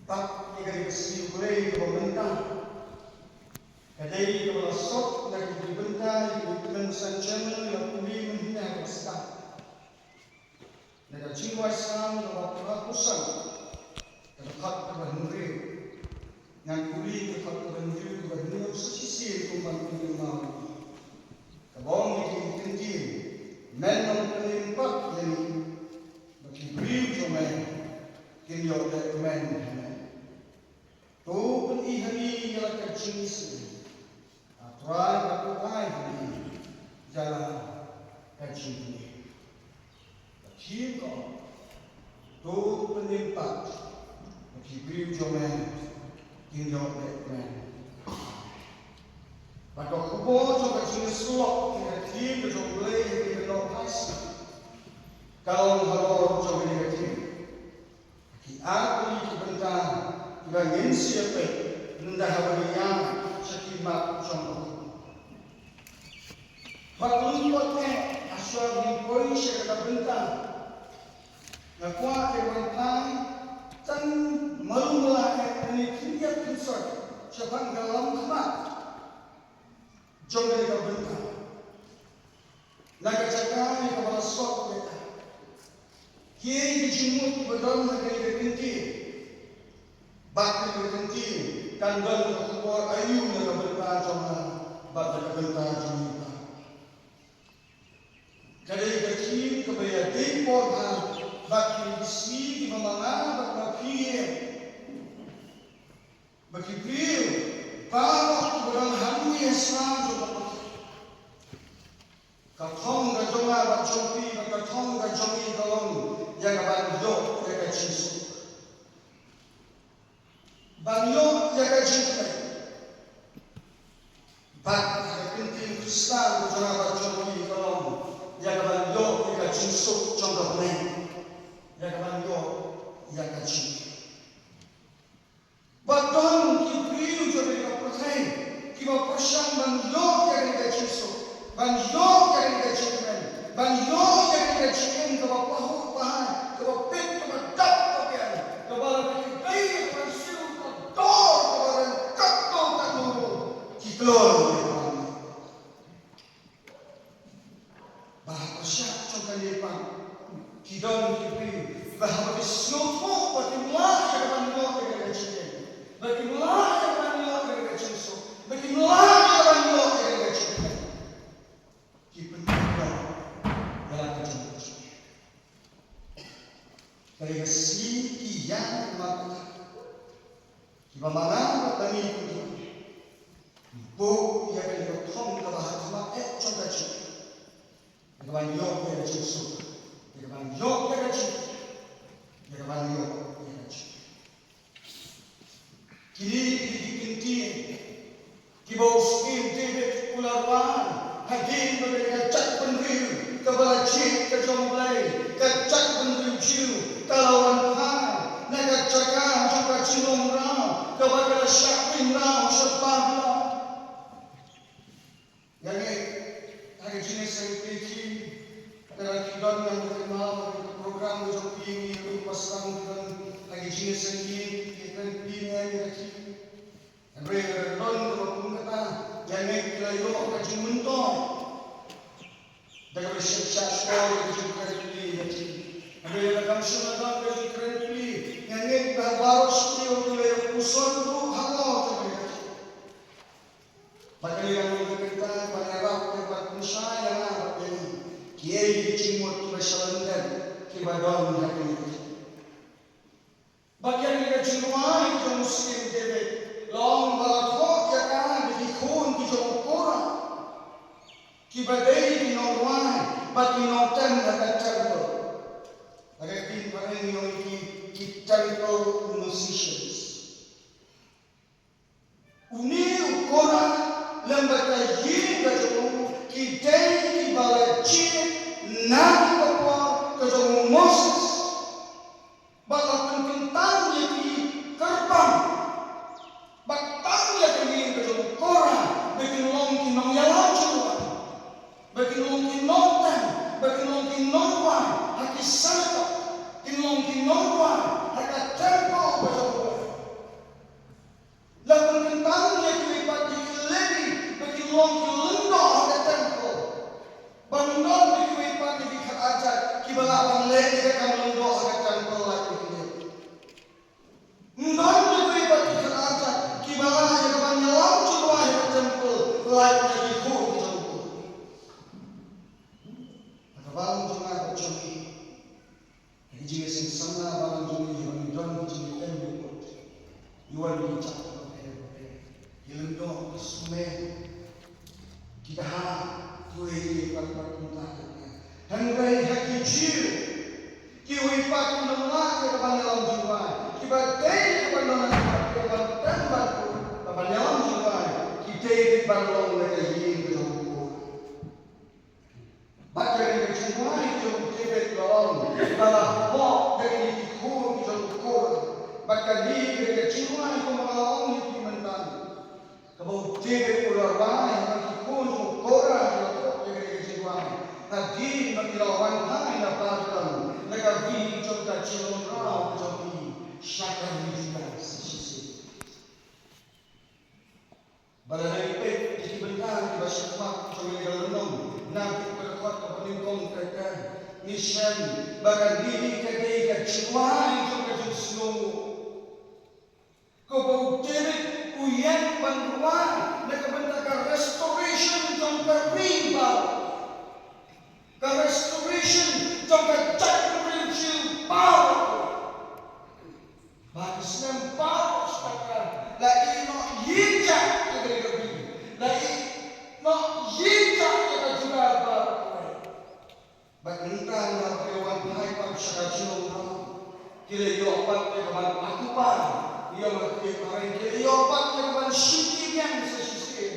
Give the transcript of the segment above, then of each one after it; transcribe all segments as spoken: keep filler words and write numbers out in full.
Pat ïa ka dei ka sngi U Blei kaba mynta. Ka dei kaba la sot na ki bynta ïa ki kmen san chairman la pule mynhynne ha ka stad. Na ka jingwai sam kaba phra phew san, ka dkhot kaba hynriew. Ngan pule ka dkhot kaba hynriew, kaba hynriew sa shisien kum ban pule ma. Kaba ong ïa ki ktien, men ong pynïap pat ïa ngi, ba ki briew jong me kin ïoh leh kmen ha me. To pyni ha ngi ïa la ka jingsngewsih, A Trai, bad to ai ha ngi ïa la ka jingpyni. Ka theme ka ong, to pynim pat ba ki briew jong me kin ïoh leh kmen. Bad ka khubor jong ka jingïasyllok ïa ka theme ka jong U Blei ha kane ka Nongpynim ka long halor jong kane ka theme. Ki ar tylli ki bynta kiba ngin sa ïa peit ynda haba ngi ïaid sha ki mat jong U Blei. Bad lym pat eh, ha shuwa ban poi sha kata ka bynta, nga kwah ïa ban phai tang malu mala eh, kane khyndiat khynsoit shaphang ka lam khmat jong kane ka bynta. Na ka jaka ïa kaba la sot ïa ka, kiei ki jingmut kiba don ha kane ka kyntien? Bad kane ka kyntien kan don ka khubor aïu na ka bynta jong nga bad na ka bynta jong ngi pat? Ka dei ka theme kaba ïadei bha bad kine ki sngi kiba ma nga bad ma phi ïa Ba ki briew baroh kiba don hangne ha sla jong ka pyrthei. Ka thong ka jong nga bad jong phi bad ka thong ka jong ngi ka long ïa ka ban ïoh ïa ka jingsuk. Ban ïoh ïa ka jingkmen. Bad ha ka ktien Khristan ka jong nga bad jong phi ka long ïa ka ban ïoh ïa ka jingsuk jong ka bneng. Ïa ka ban ïoh ïa ka jingkmen. Ba don ki briew jong ka pyrthei kiba pyrshang ban ïoh ïa ka jingsuk, ban ïoh ïa ka jingkmen, ban ïoh ïa ka jingim kaba pahuh pahai, kaba pit, kaba dap, kaba biang, kaba la dei ban siew ka dor kaba ryngkat katno katno ruh ki kloi. Ba ha ka shah jong kane pat ki don ki briew ba haba ki sngewthuh ba kim lah ïa ka ban ïoh ïa ka jingim, ba kim lah ïa ka ban ïoh ïa ka jingsuk, ba kim lah ïa ka ban ïoh ïa ka jingkmen, ki pynkyndong ïa la ka jong ka jingim. Ka dei ka sngi ki ïaid markata. Kiba ma nga bad ma phi ki buh ïa ka thong kaba ha khmat eh jong ka jingim. Ïa ka ban ïoh ïa ka jingsuk. Ïa ka ban ïoh ïa ka jingkmen. Ïa ka ban ïoh ïa ka jingkmen. Kine ki dei ki kyntien kiba u Syiem David u la rwai hadien ba ka jaitbynriew kaba la jied ka jong U Blei, ka jaitbynriew Jiw, ka la wan phai na ka jaka jong ka jinglong mraw kaba ka la shah pynmraw sha Babilon. Ïa ngi ha ka jingïaseng phi ki, lada ki don ngan kynmaw ha ka program ka jong phi, ngi ruh ba sdang ki don ha ka jingïaseng phi, ki kren phi ngi ïa ki. Hynrei lada don kaba kum kata, ïa ngi ki la ïoh ka jingmyntoi da kaba shah shah shkor ka jingkren phi ïa ki. Hynrei lada kam shym la don ka jingkren phi, ïa ngi ba baroh shi taïew ki la ïoh puson ruh halor ka jingkren. Bad kane ka long ka bynta ban ïarap, ban pynshai ïa nga bad ïa ngi kiei ki jingmut kiba sha lyndet kiba don ha kane ka jingim. Bad ïa kane ka jingrwai ka jong u Syiem David la ong ba la thoh ïa ka da ki khun ki jong u Korah, kiba dei ki nongrwai bad ki nongtem ha ka temple. Ha ka ktien phareng ngi ong ïa ki, ki temple musicians. Une u Korah lem bad ka ïing ka jong u ki dei kiba la jied na ka por ka jong u Moses. Bad la pynkyntang ïa ki kyrpang. Bad tang ïa ka ïing ka jong u Korah ba kin long ki nongïalam jingduwai. Ba kin long ki nongtem, ba kin long ki nongrwai ha ki synagogue, kin long ki nongrwai ha ka temple ba jong u Blei. Ba lah ban leh ïa ka kam lyngdoh ha ka temple lait na ki leh. Ym don kiwei pat ki khynnah jait kiba lah ïa ka ban ïalam jingrwai ha ka temple lait na ki khun ki jong u Koran. Ha ka balang jong nga bad jong phi, ha ka jingïaseng samla balang jong ngi, haba ngi don ki jingïalam lyngdoh, ngi wan ngi jop bapher bapher, ngi lyngdoh, ngi sumar. Ki bha, kiwei kiwei pat pat kumta. Hynrei ha ki Jiw, kiwei pat ki nang lah ïa ka ban ïalam jingrwai, kiba dei ïa ka ban don, ïa ka ban don ban, ban ïalam jingrwai, ki dei ban long na ka ïing ka jong u Koran. Bad ka dei ka jingrwai jong u David ka long, ba la hok ïa kine ki khun ki jong u Koran, bad kane ka dei ka jingrwai kumba nga la ong ïa phi mynta. Kaba u David u la rwai, ba ki khun jong u Koran ki la poi ïa kane ka jingrwai hadien ba ki la wan phai na Babilon na ka ri jong ka jinglong raw ka jong ki sha ka ri Judah sa shisien. Ba lada ngi peit ïa ki bynta kiba shakhmat jong kane ka lynnong, na ka dkhot kaba nyngkong kata, ngi shem ba kane ka dei ka jingrwai jong ka jingsngew. Kaba u David u ïeng ban rwai na ka bynta ka restoration jong ka ri baroh. Ka restoration jong ka jaitbynriew Jiw baroh. Ba ki snem baroh shisha la ïehnoh ïehjak ïa ka ri, la ïehnoh ïehjak ïa ka Judah baroh. Bad mynta haba ki la wan phai pat sha ka jinglong raw, ki la ïoh pat ïa ka ban occupy, ïa ma ki, ki la ïoh pat ïa ka ban shim ki biang sa shisien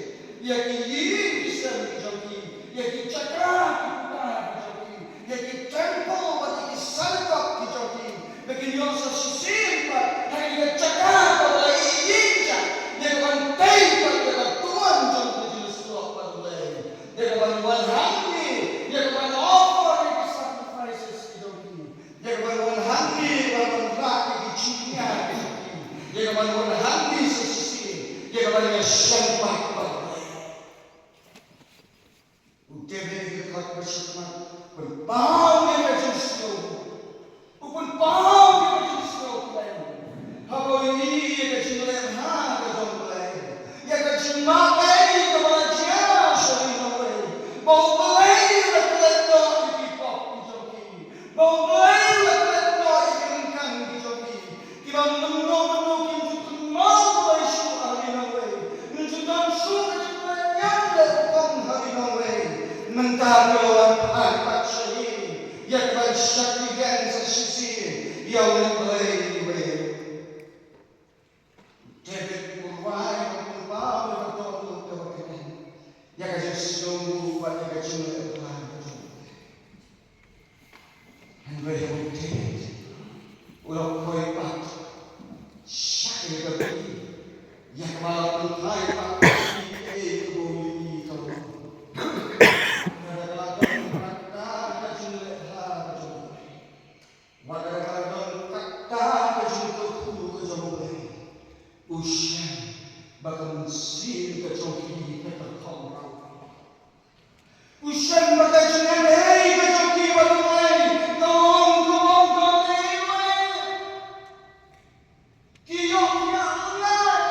ïa ki ïing ki sem ki jong ki, ïa ki jaka ki puta ki jong ki, ïa ki temple bad ïa ki synagogue ki jong ki. Ba kin ïoh sa shisien pat ha kine ki jaka ba la ïehjak, ïa ka ban tei pat ïa ka duwan jong ka jingïasyllok bad U Blei. Ïa ka ban wan hangne, ïa ka ban offer ïa ki sacrifices ki jong ki. Ïa ka ban wan hangne, ïa ka ban wanrah ïa ki jingïa ki jong ki. Ïa ka ban wan hangne sa shisien, ïa ka ban ïashem pat bad U Blei. U David ha ka dkhot ba shakhmat, u pynpaw ïa ka jingsngew. U pynpaw ïa ka jingsngew khlem. Haba u ïohi ïa ka jingleh bha ka jong U Blei, ïa ka jingmap ei kaba la jia sha ri nongwei. Ba U Blei u la klet noh ïa ki pop ki jong ki. Ba U Blei u la klet noh ïa ki ryngkang ki jong ki. Kiba mynno mynno kim ju kynmaw Blei shuh ha ri nongwei. Kim ju don shuh ka jingpynïaid leh rukom ha ri nongwei. Mynta ki la wan phai pat sha ïing ïa ka ban shakri biang sa shisien ïa U Blei uwei. David u rwai bad u pynpaw ïa ka dohnud kaba kmen ïa ka jingsngew bad ïa ka jingleh bha ka jong u. Hynrei ha u David u la poi pat sha ka ri, ïa kaba la pynphai pat ïa kaei kaba u ïohi ka long. Ka la don kata ka jingleh bha ka jong u. Wat lada ka la don kata ka jingkyrkhu ka jong U Blei, u shem ba ka mynsiem ka jong ki ka kyrkhong raw. U shem ba ka jingïaineh ka jong ki bad U Blei ka long kaba ym don ei ei. Ki ïoh ïa U Blei.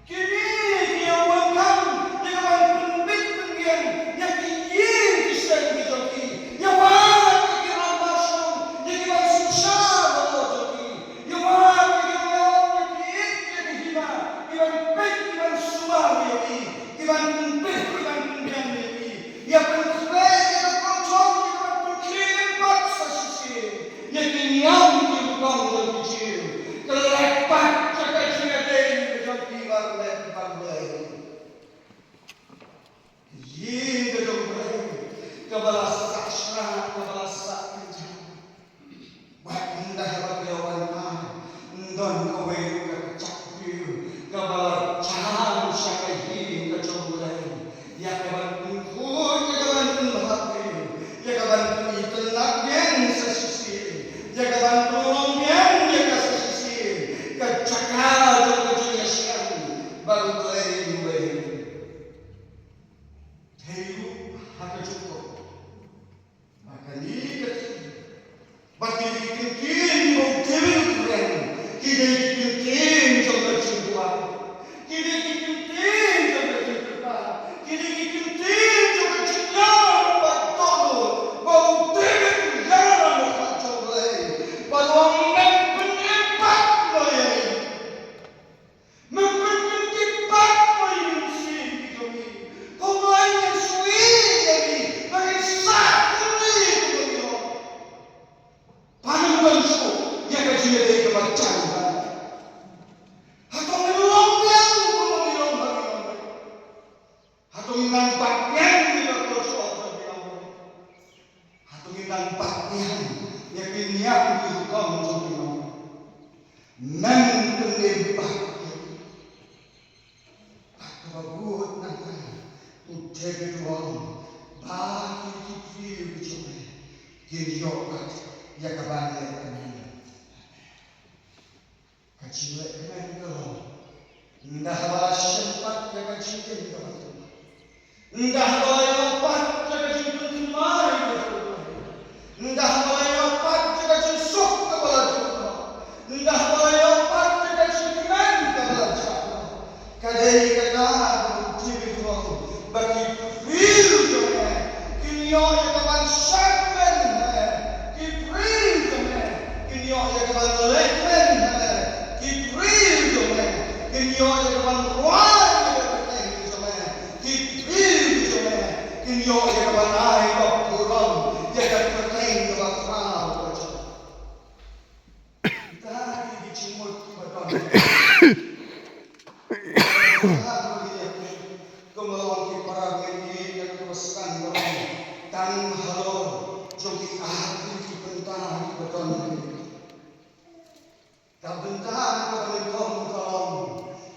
Kine ki ïa wan kham ïa ka ban pynbit pynbiang ïa ki ïing ki sem ki jong ki. Ïa wan ïa ki rangbah shnong, ïa ki ban synshar halor jong ki. Ïa wan ïa ki rangbah, ïa ki ïeit, ïa ki hima, ki ban peit, ki ban sumar ïa ki, ki ban pynbit, ki ban pynbiang ïa ki. Ïa pynkhreh ïa ka kyrtong, ïa ka ban pynkhih pat sa shisien ïa ki niam ki rukom jong ki Jiw. Ka la leh pat ïa ka jingïadei ka jong ki marwei bad U Blei. Ïing ka jong U Blei kaba la sah shrah, kaba la sah kynjah. Wat ynda haba ki la wan phai, ym don kawei ruh ka kjat briew kaba la jan sha ka ïing ka jong U Blei ïa ka ban pynkhuid, ïa ka ban pynbha briew, ïa ka ban pynitynnad biang sa shisien, ïa ka ban pynlong biang Ïa ki rukom jong ki nong. Mem pynïeng pat ïa ki. Bad kaba bud nangta u David u ong ba ki, ki briew ki jong me kin ïoh pat ïa ka ban leh kmen. Ka jingleh kmen ka long ynda haba la shem pat ïa ka jingim kaba tymmen. Ynda haba la ïoh pat ïa ka jingpynthymmai kaba tymmen. Ynda haba la ïoh pat ïa ka jingsuk kaba la duk noh. Ynda haba la ïoh pat ïa ka jingkmen kaba la jah noh. Ka dei kata kaba u David u ong ba ki briew jong me kin ïoh ïa ka ban shakmen ha me. Ki briew jong me kin ïoh ïa ka ban leh kmen ha me. Ki briew jong me kin ïoh ïa ka ban rwai ïa ka kyrteng jong me. Ki briew jong me kin ïoh ïa ka ban ai ka burom ïa ka kyrteng kaba khraw ka jong me. Kita ki, ki jingmut kiba don. Kita ki, kum long ki para ngeit, ïa kiba sdang ba long tang halor jong ki artylli ki bynta kiba don. Ka bynta kaba nyngkong ka long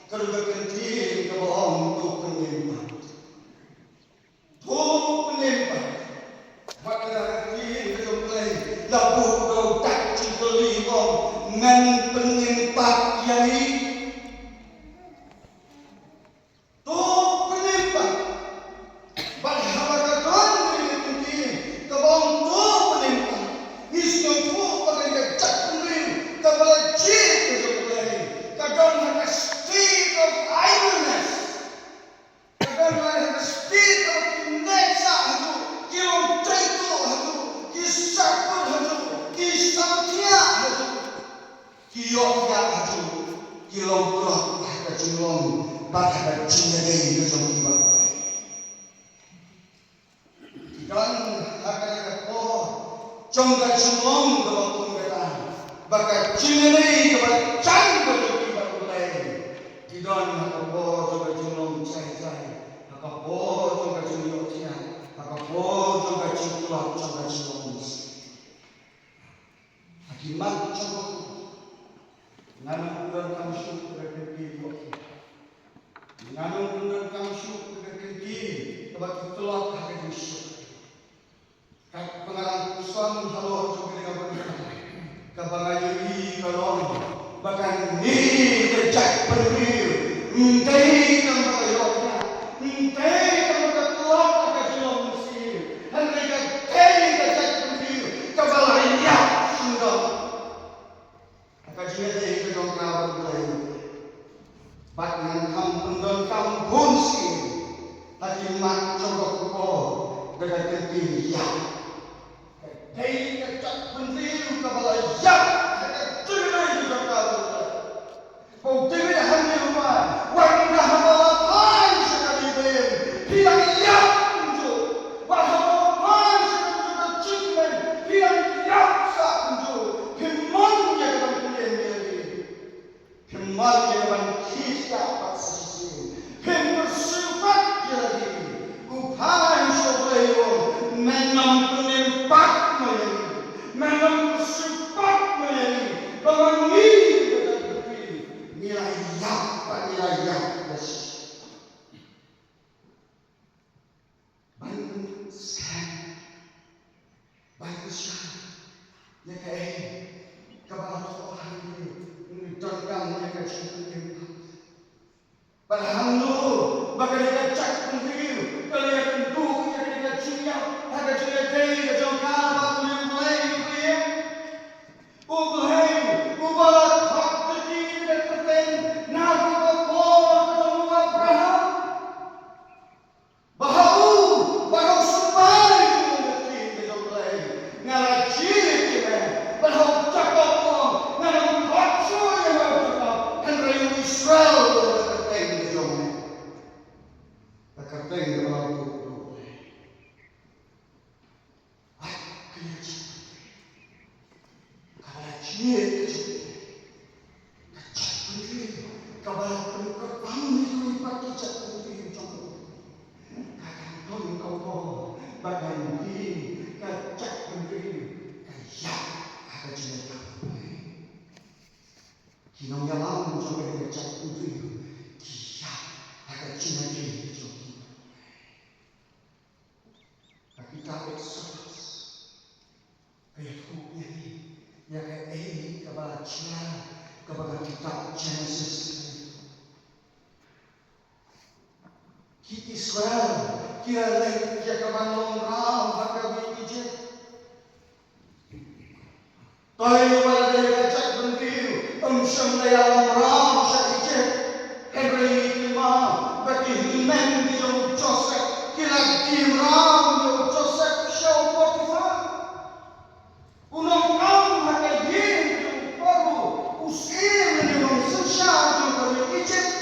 ka dei ka ktien kaba ong to pynïeng pat. To pynïeng pat. Bad ka ktien ka jong U Blei la buh da u dak jingkylli, ong men pynïeng pat ïa ngi. To pynïeng pat. Bad haba ka don ka ktien kaba ong to pynïeng pat, ngi sngewthuh ba ka jait bynriew kaba la jied ka jong U Blei ka don ha ka state of idleness. Ka don ha ka state kaba ki neh sah haduh, ki long trai tuh haduh, ki sahkut haduh, ki samthiah haduh, ki ïohthiah haduh, ki long tlot ha ka jinglong bad ha ka jingïadei ka jong ki bad U Blei. Ki don ha kata ka por jong ka jinglong kaba kum kata, ba ka jingïadei kaba jan ka jong ki bad U Blei ki don ha ka por jong ka jinglong jai jai, ha ka por jong ka jingïohthiah, ha ka por jong ka jingtlot jong ka jinglong. Ha ki mat jong ka, ngan ym pyndonkam shuh ka kynti ïohthiah. Ngan ym pyndonkam shuh ka kynti kaba ki tlot ha ka jingsuk. Katba nga dang pyrshang halor jong kane ka bynta, kaba nga ïohi ka long ba kane ka jait bynriew ym dei tang ba ka ïohthiah, ym dei tang ba ka tlot ha ka jinglong mynsiem, hynrei ka dei ka jait bynriew kaba la ïap sngewdon. Ha ka jingïadei ka jong ka bad U Blei. Bad ngan kham pyndonkam bun sien ha ki mat jong ka kyrkhu da ka ktien ïap. Ka dei ka jait bynriew kaba la ïap ha ka jingïadei ka jong ka bad U Blei. Ba u David hangne u ong, wat ynda haba la phai sha ka Eden phi dang ïap kumjuh. Wat haba la phai sha ka jingkmen phi dang ïap sah kumjuh. Phim mon ïa ka ban pynïeng ïa lade. Phim mon ïa ka ban thied ïa ka bad sa shisien. Phim pyrshang pat ïa lade. U phai sha U Blei u ong, men ym pynïeng pat ma ïa ngi. Men ym pyrshang pat ma ïa ngi. Ba ma ngi, ngi la ïap bad ngi la ïap da shisha. Ban pynskhem, ban pynskhem ïa kaei kaba la thoh hangne, ngi donkam ïa ka jingpynïeng pat. Bad hangno ba kane ka jait bynriew ka la ïakynduh ïa kane ka jingïap ha ka jingïadei ka jong ka bad U Blei uba ïeit. U Blei uba la khot ïa ki da ka kyrteng naduh ka por ka jong u Abraham. Ba ha u, ba ha u symbai jong u, ka ktien ka jong U Blei, nga la jied ïa me, Peit ïa kaei kaba la jia, kaba ka kitab Genesis. Ki Israel ki la leit ïa ka ban long mraw ha ka ri Egypt. Te wat la dei ka jaitbynriew, ym shym la ïalam mraw sha Egypt. Hynrei ki mraw bad ki hynmen ki jong u Joseph ki la die mraw ïa u Joseph sha u Potiphar, u nongkam ha ka ïing jong u Pharaoh, u syiem lane u nongsynshar jong ka ri Egypt.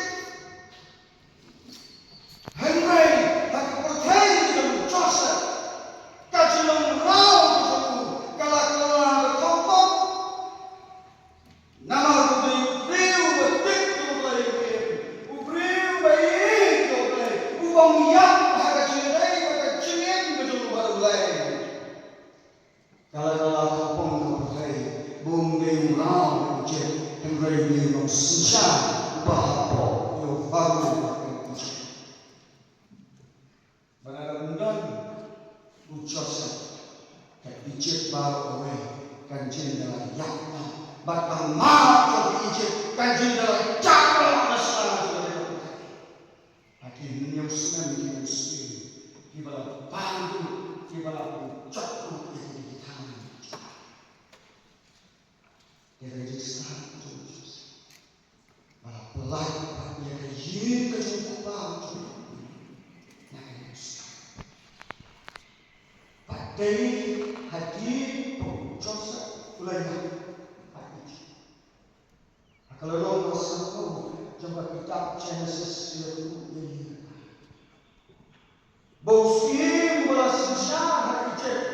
Hynrei ha ka pyrthei jong u Joseph, ka jinglong mraw ka jong u ka la kylla da khongpong. Namar u dei u briew ba tip ïa U Blei, u briew ba ïeit ïa U Blei, u bym ïap ha ka jingïadei bad ka jingim ka jong u Blei. Ka la kylla khongpong ha ka pyrthei ba um dei u mraw ha Egypt, hynrei u dei u nongsynshar uba hapoh ïa u Pharaoh ha Egypt. Bad lada ym don u Joseph, ka Egypt baroh kawei kan jin da la ïap noh, bad ka map jong ka Egypt kan jin da la jah noh na sla jong ka pyrthei. Ha ki hynñiew snem ki hynñiew snem kiba la pynduh, kiba la pynjot ruh ïa ki thaiñ. Ïa ka jingstad jong u Joseph ba la pyllait pat ïa ka ïing ka jong u kpa jong u na ka hynñiew snem. Bad dei hadien ba u Joseph u la ïap ha Egypt. Ha ka lynnong ba sawphew jong ka kitab Genesis, ïa u, ïa u, ba u syiem uba la synshar ha Egypt,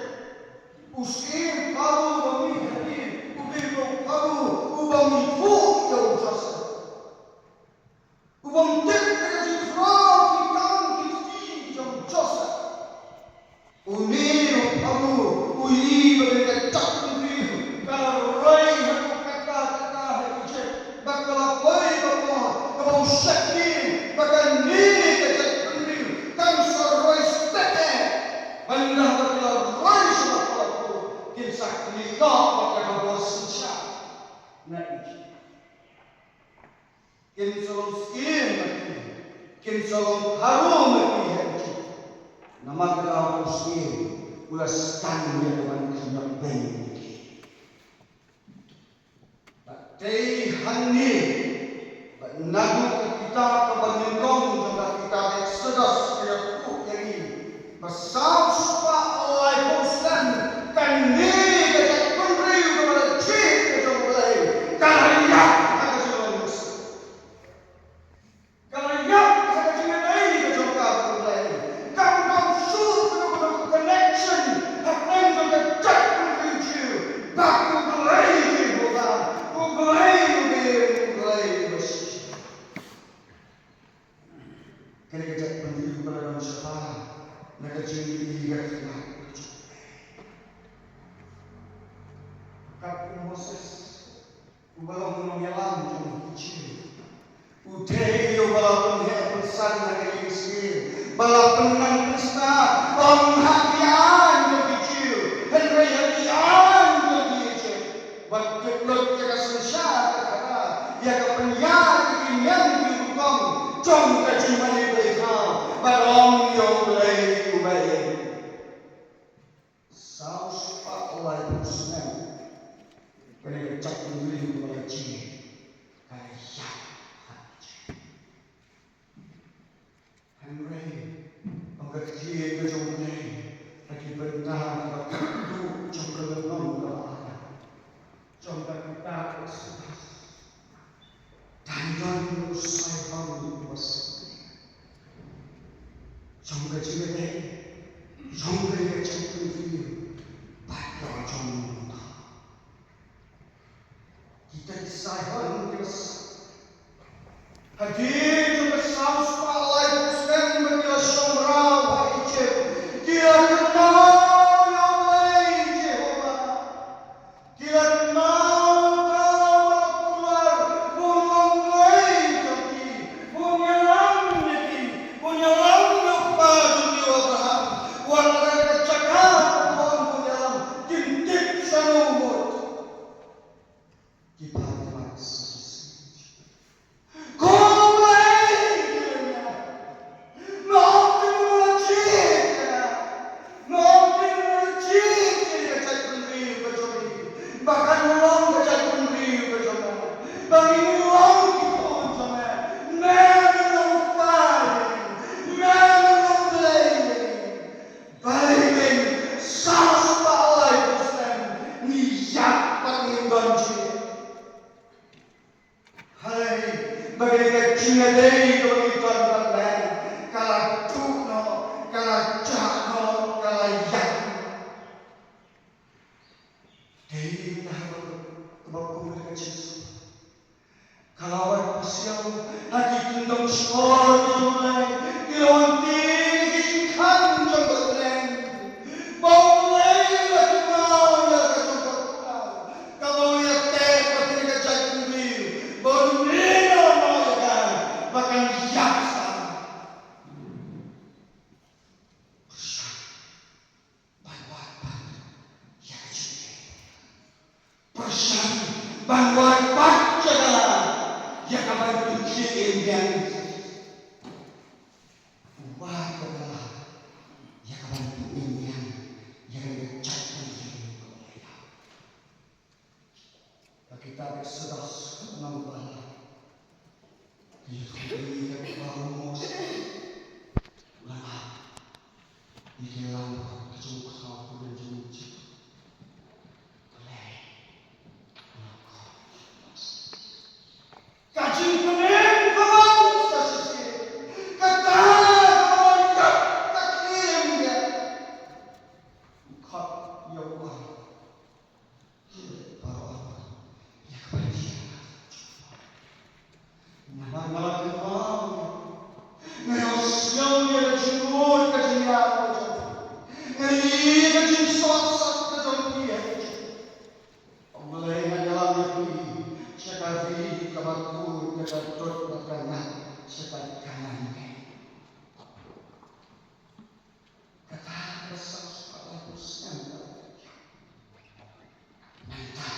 u syiem Pharaoh uba mih hadien, u dei u Pharaoh uba mih thuh ïa u Joseph, u bym tip ïa ka jingkhraw ki kam ki kti jong u Joseph. Une u Pharaoh u ïohi ba kane ka jaitbynriew ka la roi ha ka katta katta ha Egypt, bad ka la poi ka por kaba u sheptieng ba kane ka jaitbynriew kan sa roi stet eh. Ban da ba ki la roi sha ka por, kin sa kynnoh bad ka bor synshar na Egypt. Kin sa long syiem ma ki, kin sa long harum ma ki ha Egypt. Namar kata u syiem u la sdang ïa ka ban kynnoh beiñ ïa ki. Bad dei hangne ba naduh ka kitab kaba nyngkong jong ka kitab Exodus ka ïathuh ïa ngi ba saw spah laiphew snem kane ka jaitbynriew kaba la jied ka jong U Blei ka la ïap ha ka jinglong mynsiem. Ka la ïap ha ka jingïadei ka jong ka bad U Blei. Kam don shuh kano kano ka connection hapdeng jong ka jaitbynriew Jiw bad U Blei Jehobah, U Blei uba im, U Blei uba shisha. Kane ka jaitbynriew ka la don shabar na ka jingïakynad. Kat u Moses uba long u nongïalam jong ki Jiw, u dei uba la pynheh pynsan ha ka ïing syier, ba la pynnang pynstad ym ha ki aiñ jong ki Jiw hynrei ha ki aiñ jong ki Ijipt. Wat tip lut ïa ka synshar ka khadar, ïa ka pynïar ïa ki niam ki rukom jong ka jingmane blei thaw, bad ym ïa U Blei uba im. Saw spah laiphew snem kane ka jaitbynriew kaba la jied ka la ïap ha Ijipt. Hynrei ong ka ktien ka jong U Blei ha ki bynta kiba khatduh jong ka lynnong kaba ar jong ka kitab Exodus, dang don u Saihon uba sngewthuh jong ka jingïadei jong kane ka jaitbynriew bad ka la jong u Mynta. Kita ki Saihon kiba sah hadien jong ka saw spah laiphew snem ba ki la shong mraw ha Ijipt, ki la kynmaw ïa U Blei Jehobah. Ki la kynmaw ka ba la kular ba un long Blei jong ki, ba un ïalam ïa ki, ba un ïalam ïa u kpa jong ki u Abraham. Wat la ka jaka ba un ïalam, kin tip sha Ki phah ki mat sa shisien. Ko Blei, ki leh ïa nga. Nga ong ïa nga, jied ïa nga. Nga ong ïa nga, jied ïa ka jaitbynriew ka jong ngi. Ba kan long ka jaitbynriew ka jong nga. Ba ngin long ki khun jong nga. Me men long u kpa ïa ngi. Me men long u Blei ïa ngi. Balei ngin sa spah laiphew snem ngi ïap bad ngim don jingeh? Hynrei ba kane ka jingïadei kaba ngi don bad me ka la duh noh, ka la jah noh, ka la ïap noh. Dei na kaba, kaba kum ka jingsuk. Ka la wan pasiaw ha ki kyndong shkor jong U Blei, ki la wan tieng ïa ki jingkhang jong ka bneng. Ba U Blei u la kynmaw ïa ka jong ka khunlai kaba u ïateh bad kane ka jaitbynriew, ba un ïehnoh noh ïa ka ba kan ïap sah. Pyrshang ban wad pat ïa ka jingeh. Pyrshang ban wad pat ïa ka, ïa ka ban pynkhih im biang. Wad ïa ka, ïa ka ban pynkhih im biang ïa ka, ïa ka jaitbynriew kaba la ïap. Ka kitab Eksodos ka lynnong ba la, ka ïathuh ïa ngi ïa kaba u Moses u la ap ïa ki langbrot ka jong u khlaw kurim jong u Ijip. Balei? Ka jingpynim ka long sa shisien, kata kaba la ïap ka khim ïa u khot ïa u Blei. Namar nga la kynmaw, nga ïohsngew ïa ka jingmut ka jingïap ka jong phi, nga ïohi ka jingsohsat ka jong phi. A Blei, nga ïalam ïa phi sha ka ri kaba kut, ka kut bad ka ngat, sha ka Kanaan. Kata ka saw spah laiphew snem ka la dep. Mynta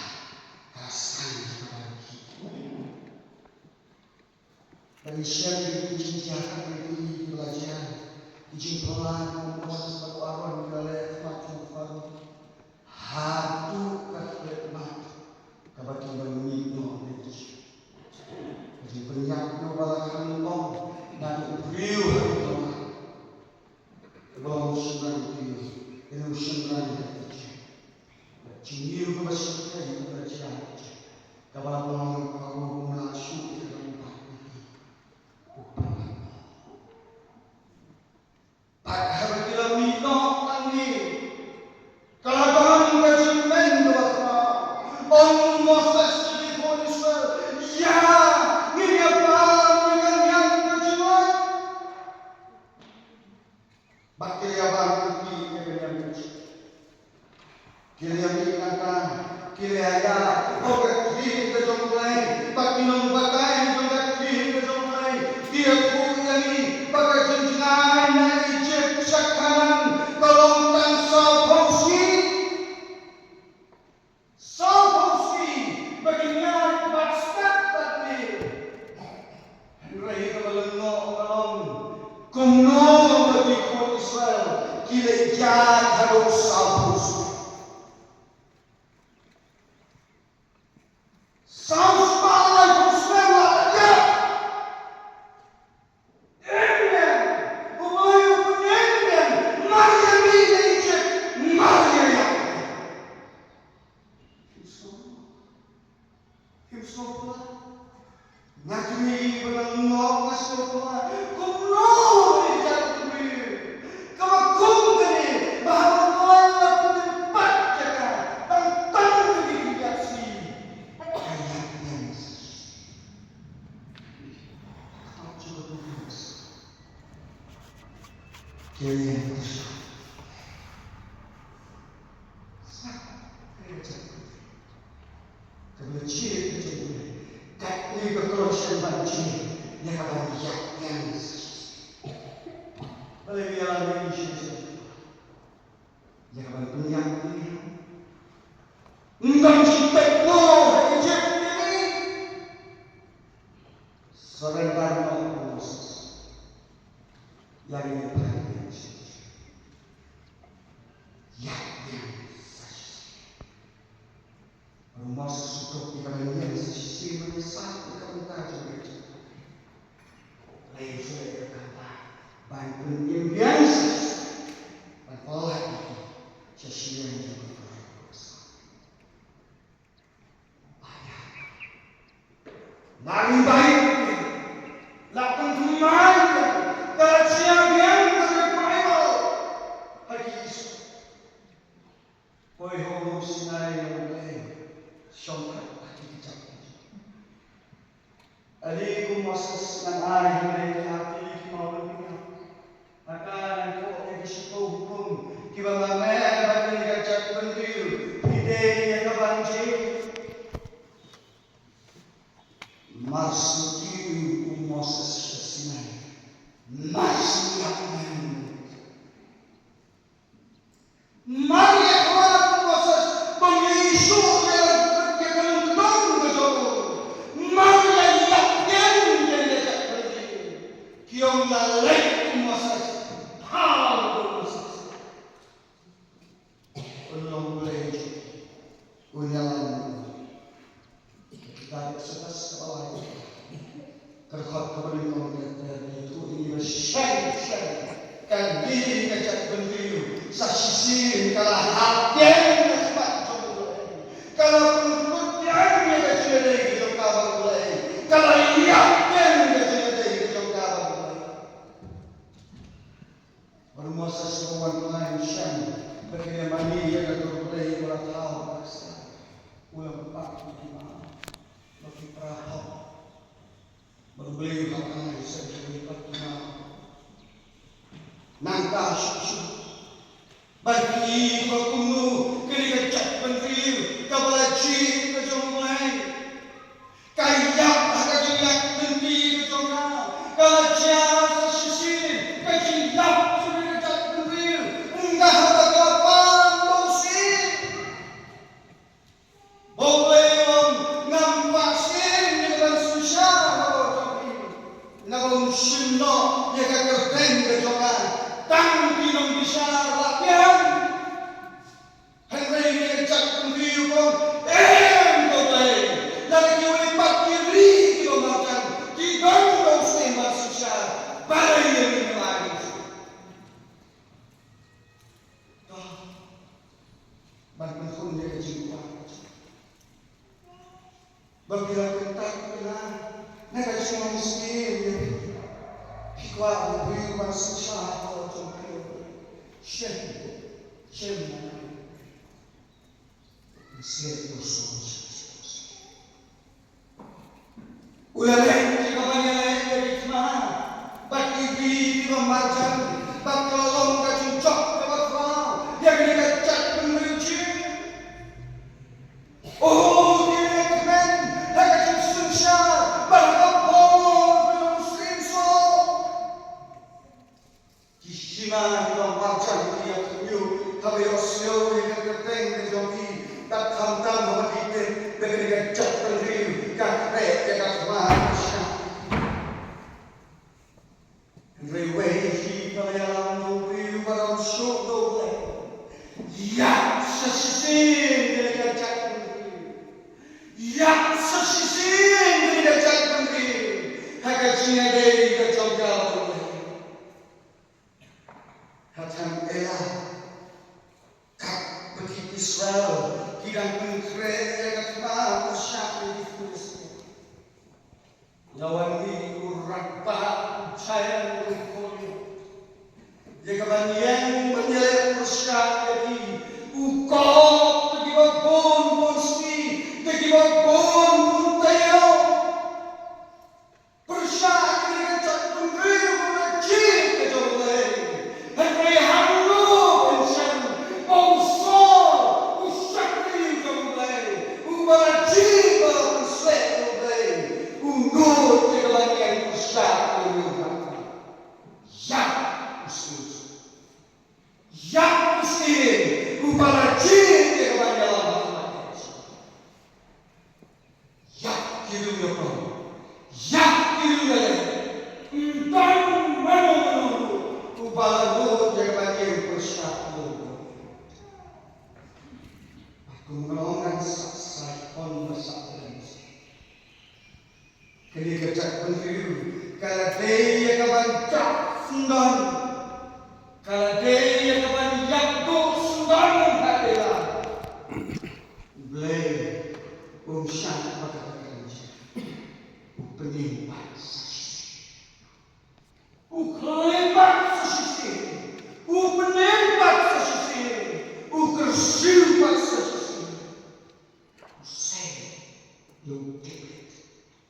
ka la sdang ïa ka ban khih. Ba ngi shem ïa ki jingjia, ïa ki ba la jia, ki jingpynlait ba u Moses bad u Aaron ki la leh ha khmat jong u Pharaoh. Haduh ka khyllipmat kaba kin don mih noh na Ijipt. Ka jingpynïap jong u ba la khang long, naduh u briew haduh u nongïalam. Kaba long u shynrang u briew, kane u shynrang u Ijipt. Jingïew kaba shyrkhei kaba la jia ha Ijipt, kaba la pynlong ïa u Pharaoh ba um lah shuh ïa ka dong bad ïa ki. U pynlong. Bad haba ki la mih noh hangne, ka la don ka jingkmen kaba khraw. Ong u Moses ïa ki khun Israel, ïa, ngin ïa bam ïa ka niam ka jinglait. Bad ki la ïa bam ïa ka niam ka jinglait. Ki la ïa mih nangta, ki la ïa ïaid ha ka ktien ka jong U Blei, bad ki nongbatai jong ka ktien ka jong U Blei ki ïathuh ïa ngi ba ka jingjngai na Ijipt sha Kanaan ka long tang sawphew sngi. Sawphew sngi ba kin ïaid bad step bad lieh. Hynrei kaba lyngngoh ka long, kumno ba ki khun Israel ki leit ïaid haduh sawphew sngi? Saw spah laiphew snem la dep ïaid. Im biang, u Blei u pynïaid biang, mar ïa mih na Ijipt, mar ïa ïap. Kim sngewphylla. Nga kynmaw ba nga lyngngoh, nga sngewphylla. Kumno ïa ka jaitbynriew kaba kum kane, ba haba u Blei u la pynim pat ïa ka, tang tang ka jingïap shi. Ka ïap biang. Ka ïap biang. Sa, ka ïap biang. Ka mynsiem ka jong u, kat ne ka khlem shen ban jia, ïa ka ban ïap biang. Balei ngi ïa lade ngi shen shen ïa ka ban pynïap biang? Ngam ju peit mo ha Egypt ïa ngi. Surrender noh u Moses. Ïa ngi ïa phi. Ïa ngi sa shisien. U Moses u tuk ïa ka ban ïeng sa shisien ban ïasaid ïa ka bynta jong u Egypt. Hynrei u shu leh ïa kata ban pynim biang sa shisien. Ban pyllait ïa ki sha shiliang jong u Pharaoh. Nang bai la pynthumai ka jia biang ka Bible ha ki Israel. Poi ha u Sinai ïa u Blei shong ha ki kjat. Ale ko Moses ngan ai ha me ki api ki mawlynnai. Haka ngan thoh ïa ki shiphew hukum kiba ma me bad kane ka jaitbynriew phi dei ïa ka ban jied. Mar shu kiew u Moses sha Sinai, mar shu ïap mem. Mar ïa khmat u Moses ban ïa issue ïa ka longkmie ka jong u. Mar ïa ïap ïa ka jaitbynriew. Ki ong la leit u Moses, phaw u Moses. Un long Blei, un ïalam. Ka Exodus kaba lai. Ka dkhot kaba nyngkong ka ïathuh ïa ngi ba shen shen ka dei ka jaitbynriew sa shisien ka la hap ïa ka khmat jong U Blei. Ka la pynkut ïa ka jingïadei jong ka bad U Blei. Ka la ïap ïa ka jingïadei jong ka bad U Blei. Bad u Moses u wan bnai u shem ba kin ïamane ïa ka dur Blei ba la thaw ha ka ksar. U la map ïa ki ma ba ki pra hok. Bad U Blei u hap bnai u shem ïa ki ma. Nangta shuh shuh ban ïohi ba kumno kane ka jaitbynriew kaba la jied ka jong U Blei. Ka ïap ha ka jingïap lynti ka jong ka. Ka la jia sa shisien ka jingïap jong ka jaitbynriew. Nga haba ka la pan dewsien. Ba U Blei u ong ngam kwah shisien ïa ka ban synshar halor jong phi. Naba ym shim noh ïa ka kyrteng ka jong nga. Tang ki nongbishar la biang. Hynrei kane ka jaitbynriew u ong, em ko Blei, lada kiwei pat ki ri kiba marjan ki don dewsien ban synshar, balei ïa ngi ngi ai dewsien? Ban pynkhun ïa ka jingkwah. Ba phi la kyntait ïa nga na ka jingmynsiem ïa phi. Phi kwah u briew ban synshar halor jong phi. Shem, shem na phi. Shem u shem. U la leh ïa ka ban ïaleh ïa ki thma bad ki ri kiba marjan bad ka la long ka jingjop kaba khraw ïa kane ka jaitbynriew jong ngi. Oh, ki leh kmen ha ka jingsynshar bad ha ka bor ka jong u Syiem Saul. Ki shima ki nongmarjan ki ïa thynñiuh haba ïohsngew ïa ka kyrteng ka jong ki, bad khamtam haba ki tip ba kane ka jaitbynriew ka khreh ïa ka thma ka shah. Hynrei wei hi ka la ïalam na u briew ba dang shuh da U Blei. Ïap sa shisien ïa ka jaitbynriew. Ïap sa shisien ïa ka jaitbynriew ha ka jingïadei ka jong ka bad U Blei. Ka than Ela, katba ki Israel ki dang pynkhreh ïa ka thma pyrshah ïa ki Philistia. La wan mih u rangbah, u giant, u Goliath. Ïa ka ban ïeng ban ïaleh pyrshah ïa ki, u kop da kiba bun bun sngi, da kiba bun bun taïew. Pyrshah ïa kane ka jaitbynriew kaba la jied ka jong U Blei. Hynrei hangno phin shem ba u Saul, u shakri jong U Blei, uba la jied, uba la pynsleh da U Blei, u nud ïa ka ban ïeng pyrshah ïa u. Ïap u Syiem Saul. Sa, sa, on ba sa, sa. Kane ka jaitbynriew ka la dei ïa ka ban jop syndon. Ka la dei ïa ka ban ïap duh syndon ha ka ïa. Blei um shah ba ka kynja. U pynïeng pat sa shisien. U khlem pat sa shisien. U pynïeng pat sa shisien. U kyrsiew pat sa shisien. U sei ïa u David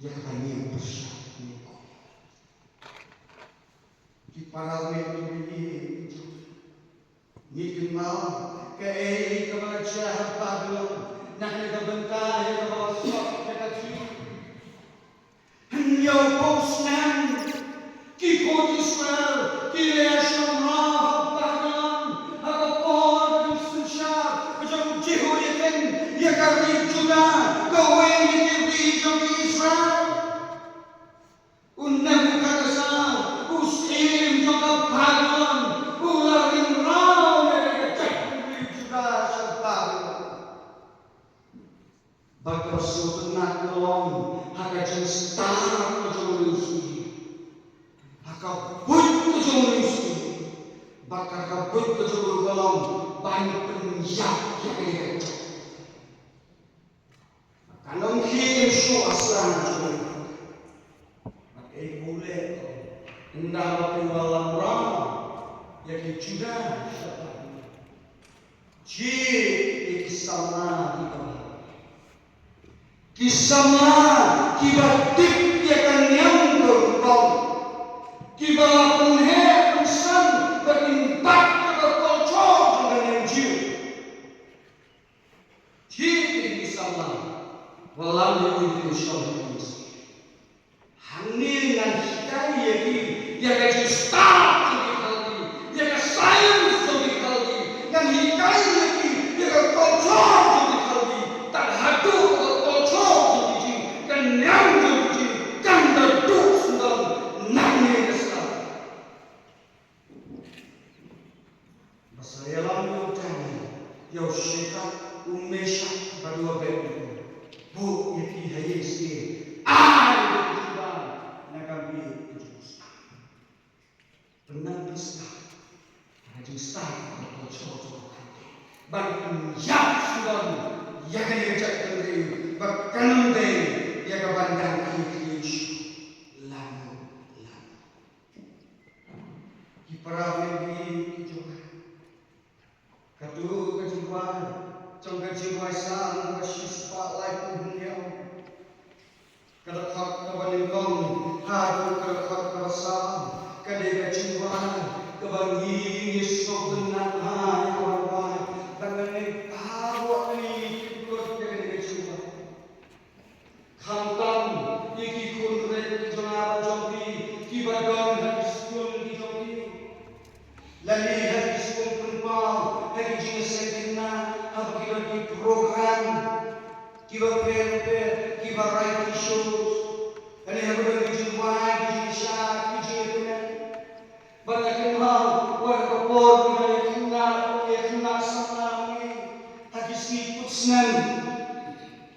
ïa ka ban ïeng pyrshah ïa u. Ki para bangeit, ngi kynmaw kaei kaba la jia ha Babilon na kane ka bynta ïa kaba la sot ïa ka jingim. Hynñiewphew snem ki khuid Israel ki la ïashong ha Babilon ha ka por ka jingsynshar ka jong u Jehoiakin ïa ka ri Juda, kawei na ki ri jong ki Israel. U Nebukadnesar, u syiem jong ka Babilon, u la ring raw ïa ka jaitbynriew Juda sha Babilon. Bad kaba sngewtynnat ka long ha ka jingstad ka jong u syiem, ha ka buit ka jong u syiem, bad ka buit ka jong u ka long ban pynïap ïa ka jaitbynriew. Kan ym khie shuh ha sla jong u. Bad ei u leh ynda ba u la lamram ïa ki Juda sha Babilon. Jied ïa ki samla kiba, ki samla kiba tip ïa ka niam ka rukom, kiba la pynheh pynsan bad kin bat ïa ka kolchor jong ka niam Jiw. Jied ïa ki samla, wallam ïa ki, ki shong ïa ki. Hangne ngan hikai ïa ki ïa ka jingstad jong ki Khaldi, ïa ka science jong ki Khaldi, ngan hikai ïa ki ïa ka culture jong ki Khaldi. Tad haduh ka culture jong ki jing, ka niam jong ki jing kan da duh syndon nangne ka stad. Ba sa ïalam ïa u Daniel, ïa u Shadrak, u Meshak bad u Abednego. Buh ïa ki ha ïing stie. Ai ïa ki jubab na ka miet ka jong u stad. Pynang pynstad ha ka jingstad ka culture jong ka Khasi. Ban pynïap syndon ïa kane ka jaitbynriew ba kan ym dei ïa ka ban dang khie khie shuh. Lano lano. Ki para bangeit ki jong nga. Kato ka jingrwai jong ka jingrwai Salm kaba shispah laiphew hynñiew. Ka dkhot kaba nyngkong haduh ka dkhot kaba saw ka dei ka jingrwai kaba ngi ngi sngewtynnat ha ïa ka ban rwai. Bad ngi baroh ngi tip lut ïa kane ka jingrwai. Khamtam ïa ki khun rit ki jong nga bad jong phi kiba don ha ki skul ki jong ki, lane ha ki skul pynpaw, ha ki jingïaseng khynnah, haba ki don ki program kiba pher pher, ki variety shows, lane haba don ki jingrwai, ki jingïashad, ki jingïakmen. Bad nga kynmaw wat ha ka por ba ngi ïa khynnah, ïa khynnah samla ngi ha ki sngi kut snem,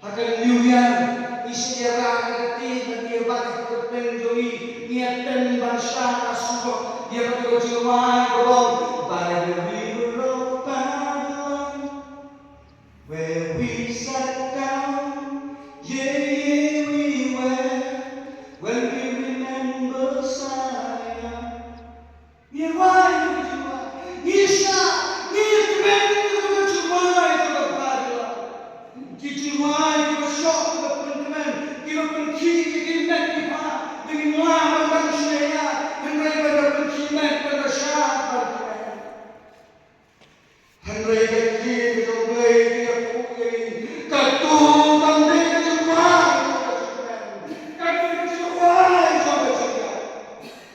ha ka New Year, ngi shait ïarah ha ka tieng, ngi ïa bat ha ka kyrteng jong ngi, ngi ïa ten ban shad ha surok ïa kata ka jingrwai kaba ong, By the river of Babylon. Where we sat down, yea, yea, we wept, when we remember Zion. Ngi rwai ïa ka jingrwai, ngi shad, ngi kmen ïa ka jingrwai jong ka Babilon. Ki jingrwai kiba shoh, kiba pynkmen, kiba pynkhih ïa ki met ki phah, ba ngin lah ban dang sngewthuh, hynrei ban da pynkhih met, ban da shad, ban kmen. Hynrei ka ktien ka jong U Blei ka ïathuh ïa ngi, kato kam dei ka jingrwai jong ka jingkmen, ka dei ka jingrwai jong ka jingïap.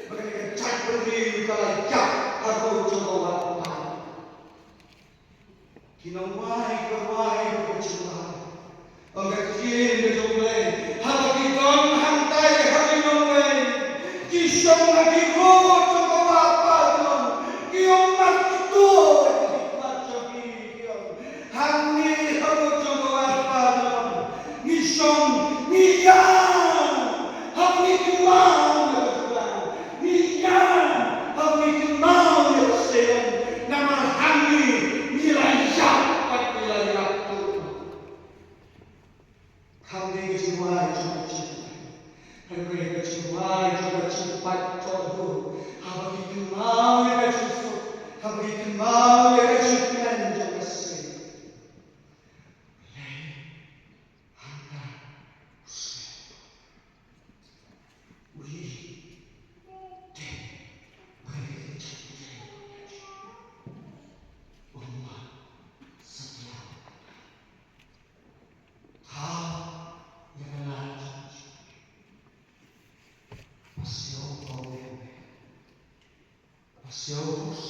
Ba kane ka jaitbynriew ka la ïap ha ka ruh jong ka wah. Ki nongrwai kiba rwai ka jingrwai. Ong ka ktien ka jong U Blei, haba ki don hangtai ha ri nongwei, Kam dei ka jingwai jong ka jingpait, hynrei ka jingwai jong ka jingpait jong u. Haba ki kynmaw ïa ka jingsuk, haba ki kynmaw ïa ka jingkmen jong ka Syiem. Hangta u sngewthuh. U ïohi te ba ka dei ka jingkmen. U ong, satia, thaw ïa ka lad jong u. Pasiaw, thaw ïa ka lad. Pasiaw, thaw ïa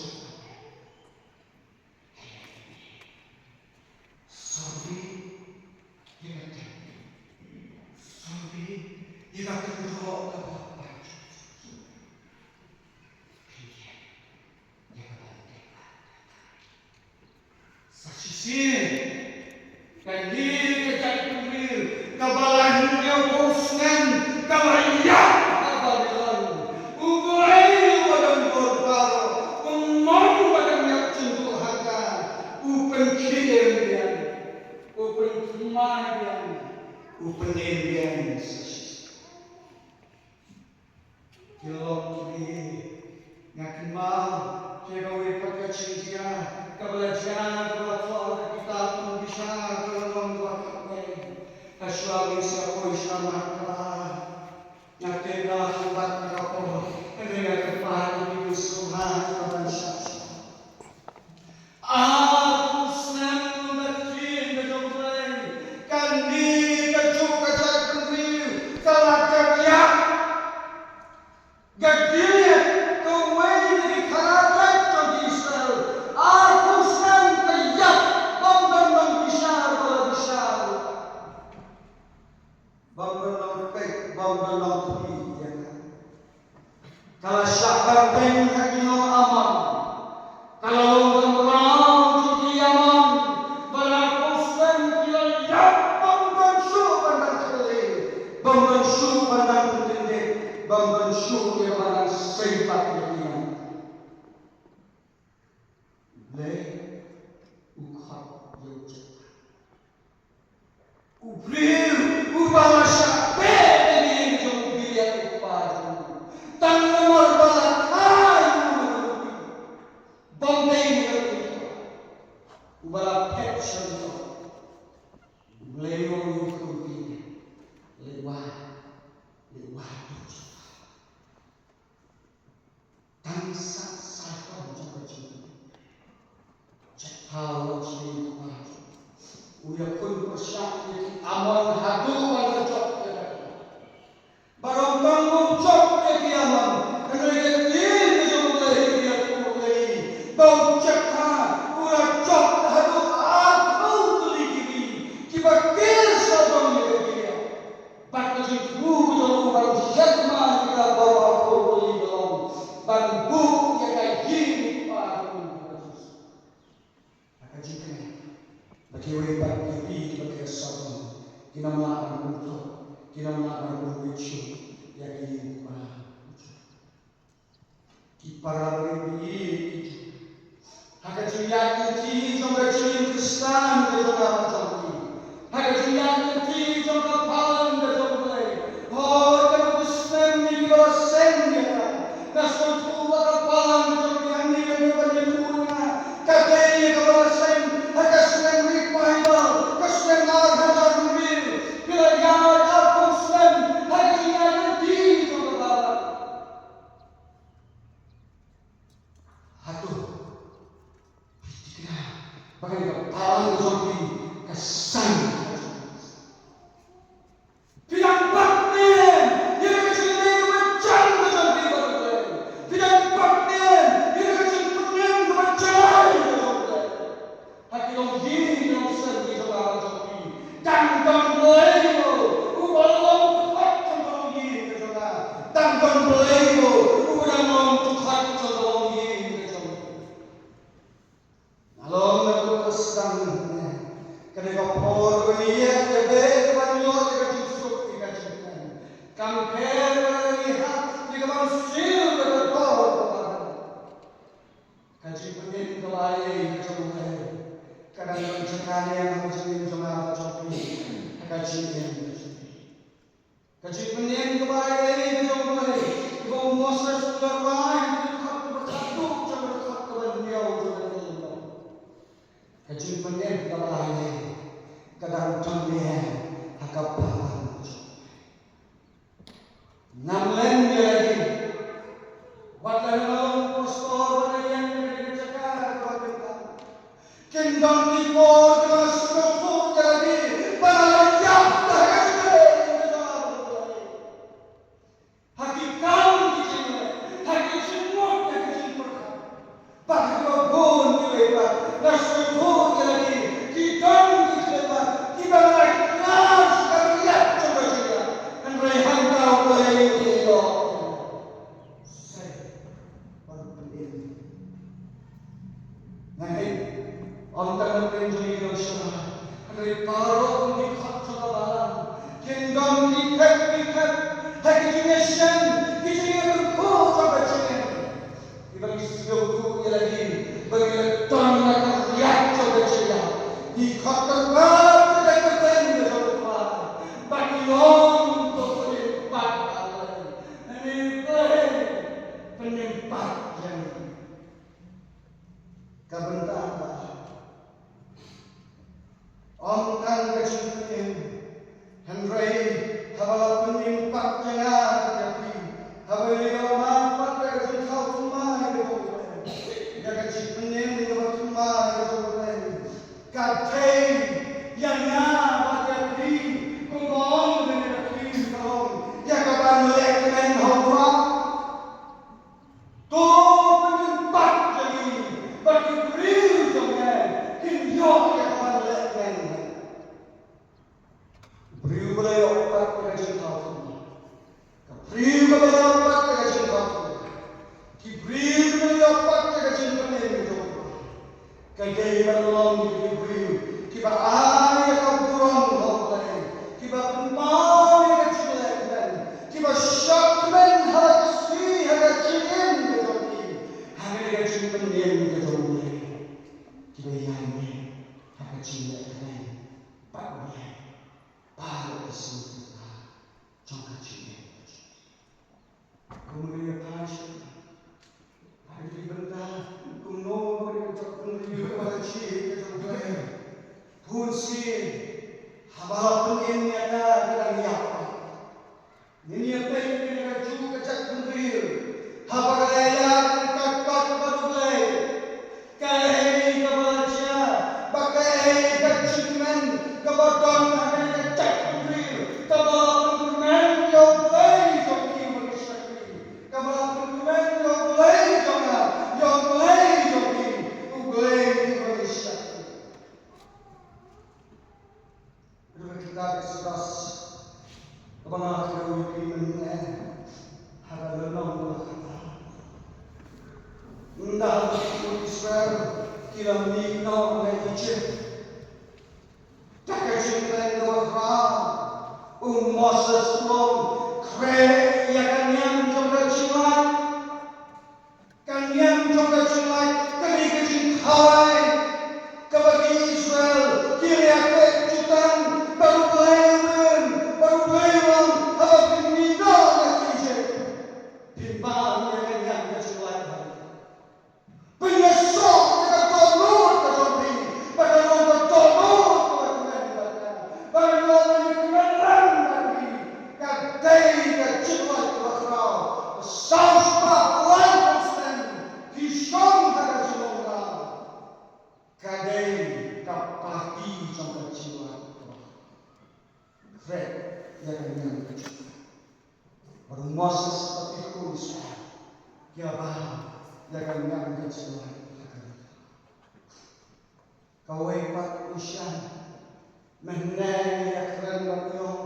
ka lad. Sorry ïa ka tem. Sorry ïa ka kynroh kaba hap ban jop. Pynïeng ïa kaba la dep. Sa shisien, kane ka jaitbynriew kaba la hynñiewphew snem ka la ïap ha Babilon. U Blei uba don bor baroh, u mon uba dang ïap jingduh ha ka, u pynkhie biang, u pynthymmai biang, u pynim biang sa shisien. Ki lok kiba ïeit, nga kynmaw ïa kawei pat ka jingjia kaba la jia, kaba la thoh ha ka kitab Nongbishar, ka lynnong kaba khatwei. Hashwa ba ngin sa poi sha mar kaba ar, nga tip ba la kham bud ka por, hynrei nga kyrpad ïa phi, sngewbha ïa ka ban shah shah. Arphew snem da ka ktien ka jong U Blei, kane kajuh ka jaitbynriew ka la dep ïap. Ka Gilead, kawei na ki thara jait jong ki Israel, arphew snem ka ïap, bym don nongbishar ba la bishar. Bym don nongpeit, bym don nongpeit ïa ka. Ka la shah banteng ha ki nong Ammon. Ka la long ka mraw jong ki Ammon. Bad arphew snem ki la ïap, bym don shuh ban dang kylli, bym don shuh ban dang pynkyndit, bym don shuh ïa ban dang sei pat ïa ki nong. Blei u khot ïa u Jephtha. U briew uba la shah beh ïa ka ïing jong u Goliath u kpa jong u. Tang namar ba la kha ïa u na ka lynti. Bym dei na ka lynti. Uba la phet sha u. U Blei u ong ïa u, leit wad, leit wad ïa u Jephtha. Tang sa, sa ka jong ka jingim. Jephtha u long sha u kpa jong u. U ïakhun pyrshah ïa ki Ammon haduh ban da jop ïa ka. Bad ym tang ba u jop ïa ki Ammon, hynrei ka ktien ka jong U Blei ka ïathuh ïa ngi ba u Jephtha u la jop haduh arphew tylli ki ri kiba kiew sawdong ïa ka Gilead. Bad ka jingthmu ka jong u ban shad ma ïa kita baroh arphew tylli ka long ban buh ïa ka ïing u kpa jong u. Ha ka jingkmen ba kiwei pat ki ri kiba kiew sawdong kin ym lah ban bun jop, kin ym lah ban bun bit shuh ïa ka ïing u kpa. Ki para bangeit ki jong, ha ka jingïaid lynti jong ka jingim Khristan ka jong nga bad jong phi, ha ka jingïaid lynti jong ka balang ka jong U Blei, hooid, ka dei ka snem ïa kiba la seng ïa ka. Nga sngewthuh ba ka balang ka jong phi hangne kane ban ïathuh ïa nga, ka dei ïa kaba la seng ha ka snem revival, ka snem ar hajar hynriew. Phi la ïaid arphew snem ha ka jingïaid lynti jong ka balang. Hato phi thikna ba kane ka balang ka jong phi ka seng? Phi dang bat ïa ka jingïadei kaba jan ka jong phi bad U Blei. Phi dang bat ïa ka jingpynim kaba jan ka jong U Blei. Ha ki longïing longsem ki jong nga bad jong phi, dang don Blei mo uba long dkhot jong ka longïing ka jong nga? Dang don Blei mo uba dang long dkhot jong ka longïing ka jong phi? Nga long na ka sdang ne, kane ka por ba ngi ïa beh ban ïoh ïa ka jingsuk ïa ka jingkmen. Kam pher ba ngi hap ïa ka ban siew ïa ka dor ka ban Ka jingpynim kaba ïeit ka jong U Blei ka dang don jaka ne ha ka jingim jong nga bad jong phi. Ka Ka jingim ka jong u Blei. Ka jingpynim kaba ïadei ka jong u Blei, kaba u Moses u la rai ha ki dkhot kiba khatduh, jong ka dkhot kaba hynñiew jong ka Baibl. Ka jingpynim kaba ïadei ka dang don ne em ha ka bhalang ka jong u Blei. Ngam len ïa lade. Wat la nga long pastor, wat la ïeng ïa ka jaka kaba kynta. Kin don ki por kiba sngewthuh ïa lade ba nga la ïap da ka jingim ka jong nga. Ha ki kam ki jingleh, ha ki jingmut, ha ki jingpyrkhat. Bad ha kiba bun kiwei pat, nga sngewthuh ïa lade, ki don ki jingmut, kiba nga la kynmaw sha ka riat jong ka jingïap. Hynrei hangta U Blei u ïoh. Sei, ban pynim. Nga ngeit, ym tang na pdeng jong ngi nongshakri, hynrei baroh kum ki khot jong ka balang, kin don ki khep ki khep ha ki jingïaseng, ki jingïakynduh jong ka jingim. Kiba ngi sngewthuh ïa lade ba ngi la don na ka riat jong ka jingïap. Ngi khot kyrpad ïa ka kyrteng ka jong U Trai, bad ngi long to pynïap pat ïa U Blei. Ngi Blei, pynïap pat ïa ngi. Ka bynta ba ym tang ka jingpynim, hynrei haba la pynim pat ïa nga bad ïa phi, haba ngi la mad pat ïa ka jingthaw thymmai ka jong U Blei, ïa ka jingpynim kaba thymmai ka jong U Blei, ka dei ïa nga bad ïa phi, kumba ong kane ka ktien, ka long ïa ka ban leh kmen ha U Trai. To pynïap pat ïa ngi, ba ki briew jong me kin ïoh ïa ka ban leh kmen. Briew ba la ïoh pat ïa ka jingthaw thymmai, ka briew ba la ïoh pat ïa ka jingthaw thymmai, ki briew ba la ïoh pat ïa ka jingpynim jong U Trai, ka dei ban long ki briew kiba ai ïa ka burom ha U Blei, kiba pynpaw ïa ka jingleh kmen, kiba shad kmen ha la ka sngi ha ka jingim ka jong ki, ha kane ka jingpynim ka jong U Blei, kiba ïaineh ha ka jingleh kmen bad U Blei baroh ki sien jong ka jingim. Kumno ïa phi, ha ki bynta kumno ba ka jaitbynriew kaba la jied ka jong U Blei. Bun sien haba la pynim ïa ka, ka dang ïap. Ngin ïa peit ïa ka juh ka jaitbynriew haba ka la ïaid ryngkat bad U Blei. Kaei kaba la jia, bad kaei ka jingkmen kaba don ha kane ka jaitbynriew, kaba la pynkmen ïa U Blei jong ki uba ngi shakri, kaba la pynkmen ïa U Blei jong nga, ïa U Blei jong phi, U Blei uba ngi shakri. Ruh ka kitab Eksodos kaba nga kdew ïa phi mynne, ha ka lynnong kaba khatphra. Ynda ki khun Israel ki la mih noh na Ijipt, da ka jingkren kaba khraw, u Moses u ong, khreh ïa ka niam jong ka jinglait. Ka niam jong ka jinglait ka dei ka jingkhawai kaba ki Israel ki la ïa peit jutang bad U Blei u rim, bad U Blei u ong, haba phin mih noh na Ijipt, phin bam ïa ka niam ka jinglait ha phi. Phin ïasoh ïa ka dohnud ka jong phi, ba kan long ka dohnud kaba kmen bad nga. Ba kan long ka jingkmen lang bad phi. Ka dei ka jinglait kaba khraw. Saw spah lai phew snem ki shong ha ka jinglong khraw. Ka dei ka party jong ka jinglait kaba khraw. Khreh ïa ka niam ka jinglait. Bad u Moses bad ki khun Israel ki ïa bam ïa ka niam ka jinglait ha ka ri. Kawei pat u shan, mynne ngi ïa kren bad ngi ong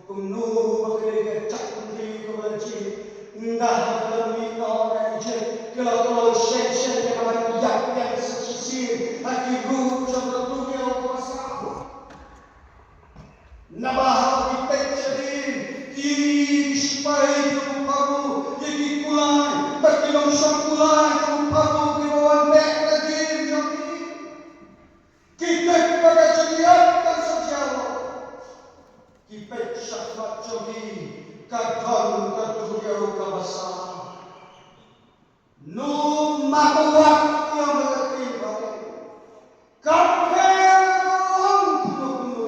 kumno ba ka dei ka jaitbynriew kaba la jied, ynda haba ki la mih noh na Ijipt ki la kloi shen shen ïa ka ban ïap ïeng sa shisien ha ki ruh jong ka duriaw kaba saw. Naba haba ki peit shadien, ki sipai jong u Pharaoh, ïa ki kulai bad ki nongshong kulai jong u Pharaoh kiba wan beh ka dien jong ki, ki tip ba ka jingïap kan sa jia noh. Ki peit shakhmat jong ki, ka don ka duriaw kaba saw. No matter what, ïa ma ka ktien ba dei. Kam pher ong kumno kumno.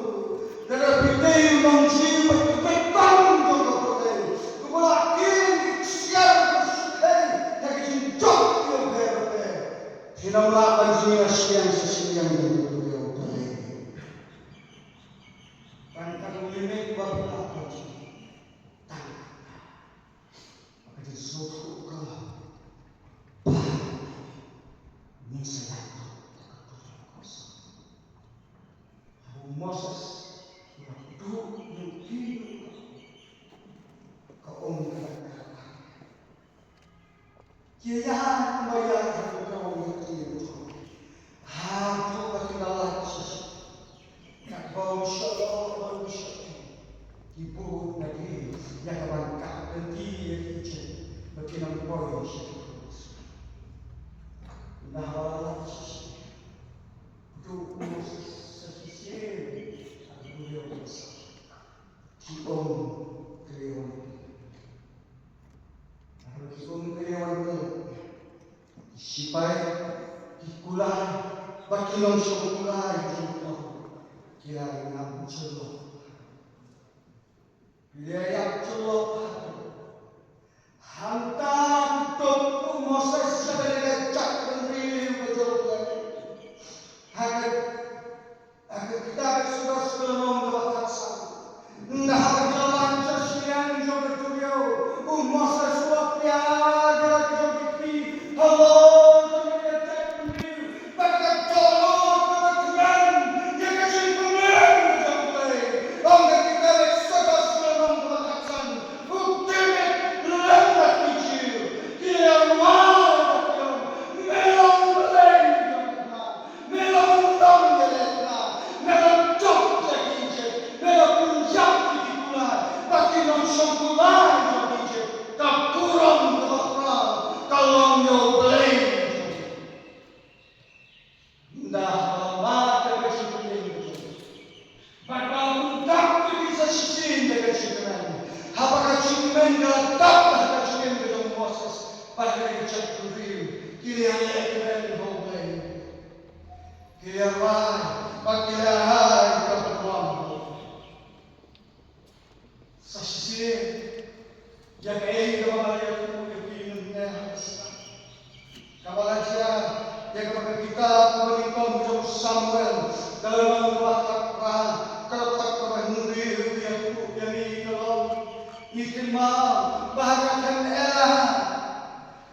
Lada phi dei u nongjiw bad phi peit tang jong ka pyrthei, uba la kiew ki ksiar ki sukhen ha ki jingjop kiba pher bapher, phin ym lah ban jngai shiliang sa shiliang jong ka duriaw ba dei. Tang katto limit ba phi lah ban jngai. Tang kata. Ka jingsngewthuh ka long ba ngin sa ïaid da ka duriaw kaba saw. Haba u Moses u la duh ïa u kynnoh, ka ong ka la kyrpad. Ki ïaid kumba ïaid ha ka duriaw ïa ki ïa jong. Haduh ba ki la lait shisha. Katba u shah lok bad u shah ïeng, ki bud na ki ïa ka ban kap lynti ïa ki Egypt ba kin ym poi sha ki. Ynda haba la lait shisha, u Moses sa shisien ha ka duriaw kaba saw. Ki ong ki la wan. Haba ki ong ki la wan, ki sipai, ki kulai bad ki nongshong kulai jong ki, ki la ïap jyllop. Ki la ïap jyllop. Hangta ki tup u Moses sha kane ka jaitbynriew ka jong U Blei. Ha ka, ha ka kitab Eksodos ka lynnong kaba khatsan. Ynda haba ki la lait sha shiliang jong ka duriaw, u Moses u la pdiang ïa la ki jong ki kti halor jong kane ka jaitbynriew. Bad ka dohnud kaba kmen ïa ka jingpynim ka jong U Blei. Ong ka kitab Eksodos ka lynnong kaba khatsan, u David lem bad ki Jiw ki la rwai bad ki ong, me long U Blei jong nga, me long u nongïaleh nga, me la jop ïa ki Egypt, me la pynïap ïa ki kulai bad ki nongshong kulai jong Egypt. Ka burom kaba khraw ka long ïa U Blei jong nga. Ynda haba la mad ïa ka jingpynim ka jong U Blei, bad ba la pyndap ïa ki sa shisien da ka jingkmen, haba ka jingkmen ka la dap ha ka jingim ka jong u Moses bad ka jaitbynriew, ki la ïaleh kmen ha U Blei. Ki la rai bad ki la ai ka burom. Sa shisien, ïa kaei kaba nga la ïathuh ïa phi mynne ha ka sngi, kaba la jia ïa kaba ka kitab kaba nyngkong jong u Samuel ka lynnong kaba khatphra ka dkhot kaba hynriew ka ïathuh ïa ngi ka long, ngi kynmaw ba ha ka thaiñ Ela,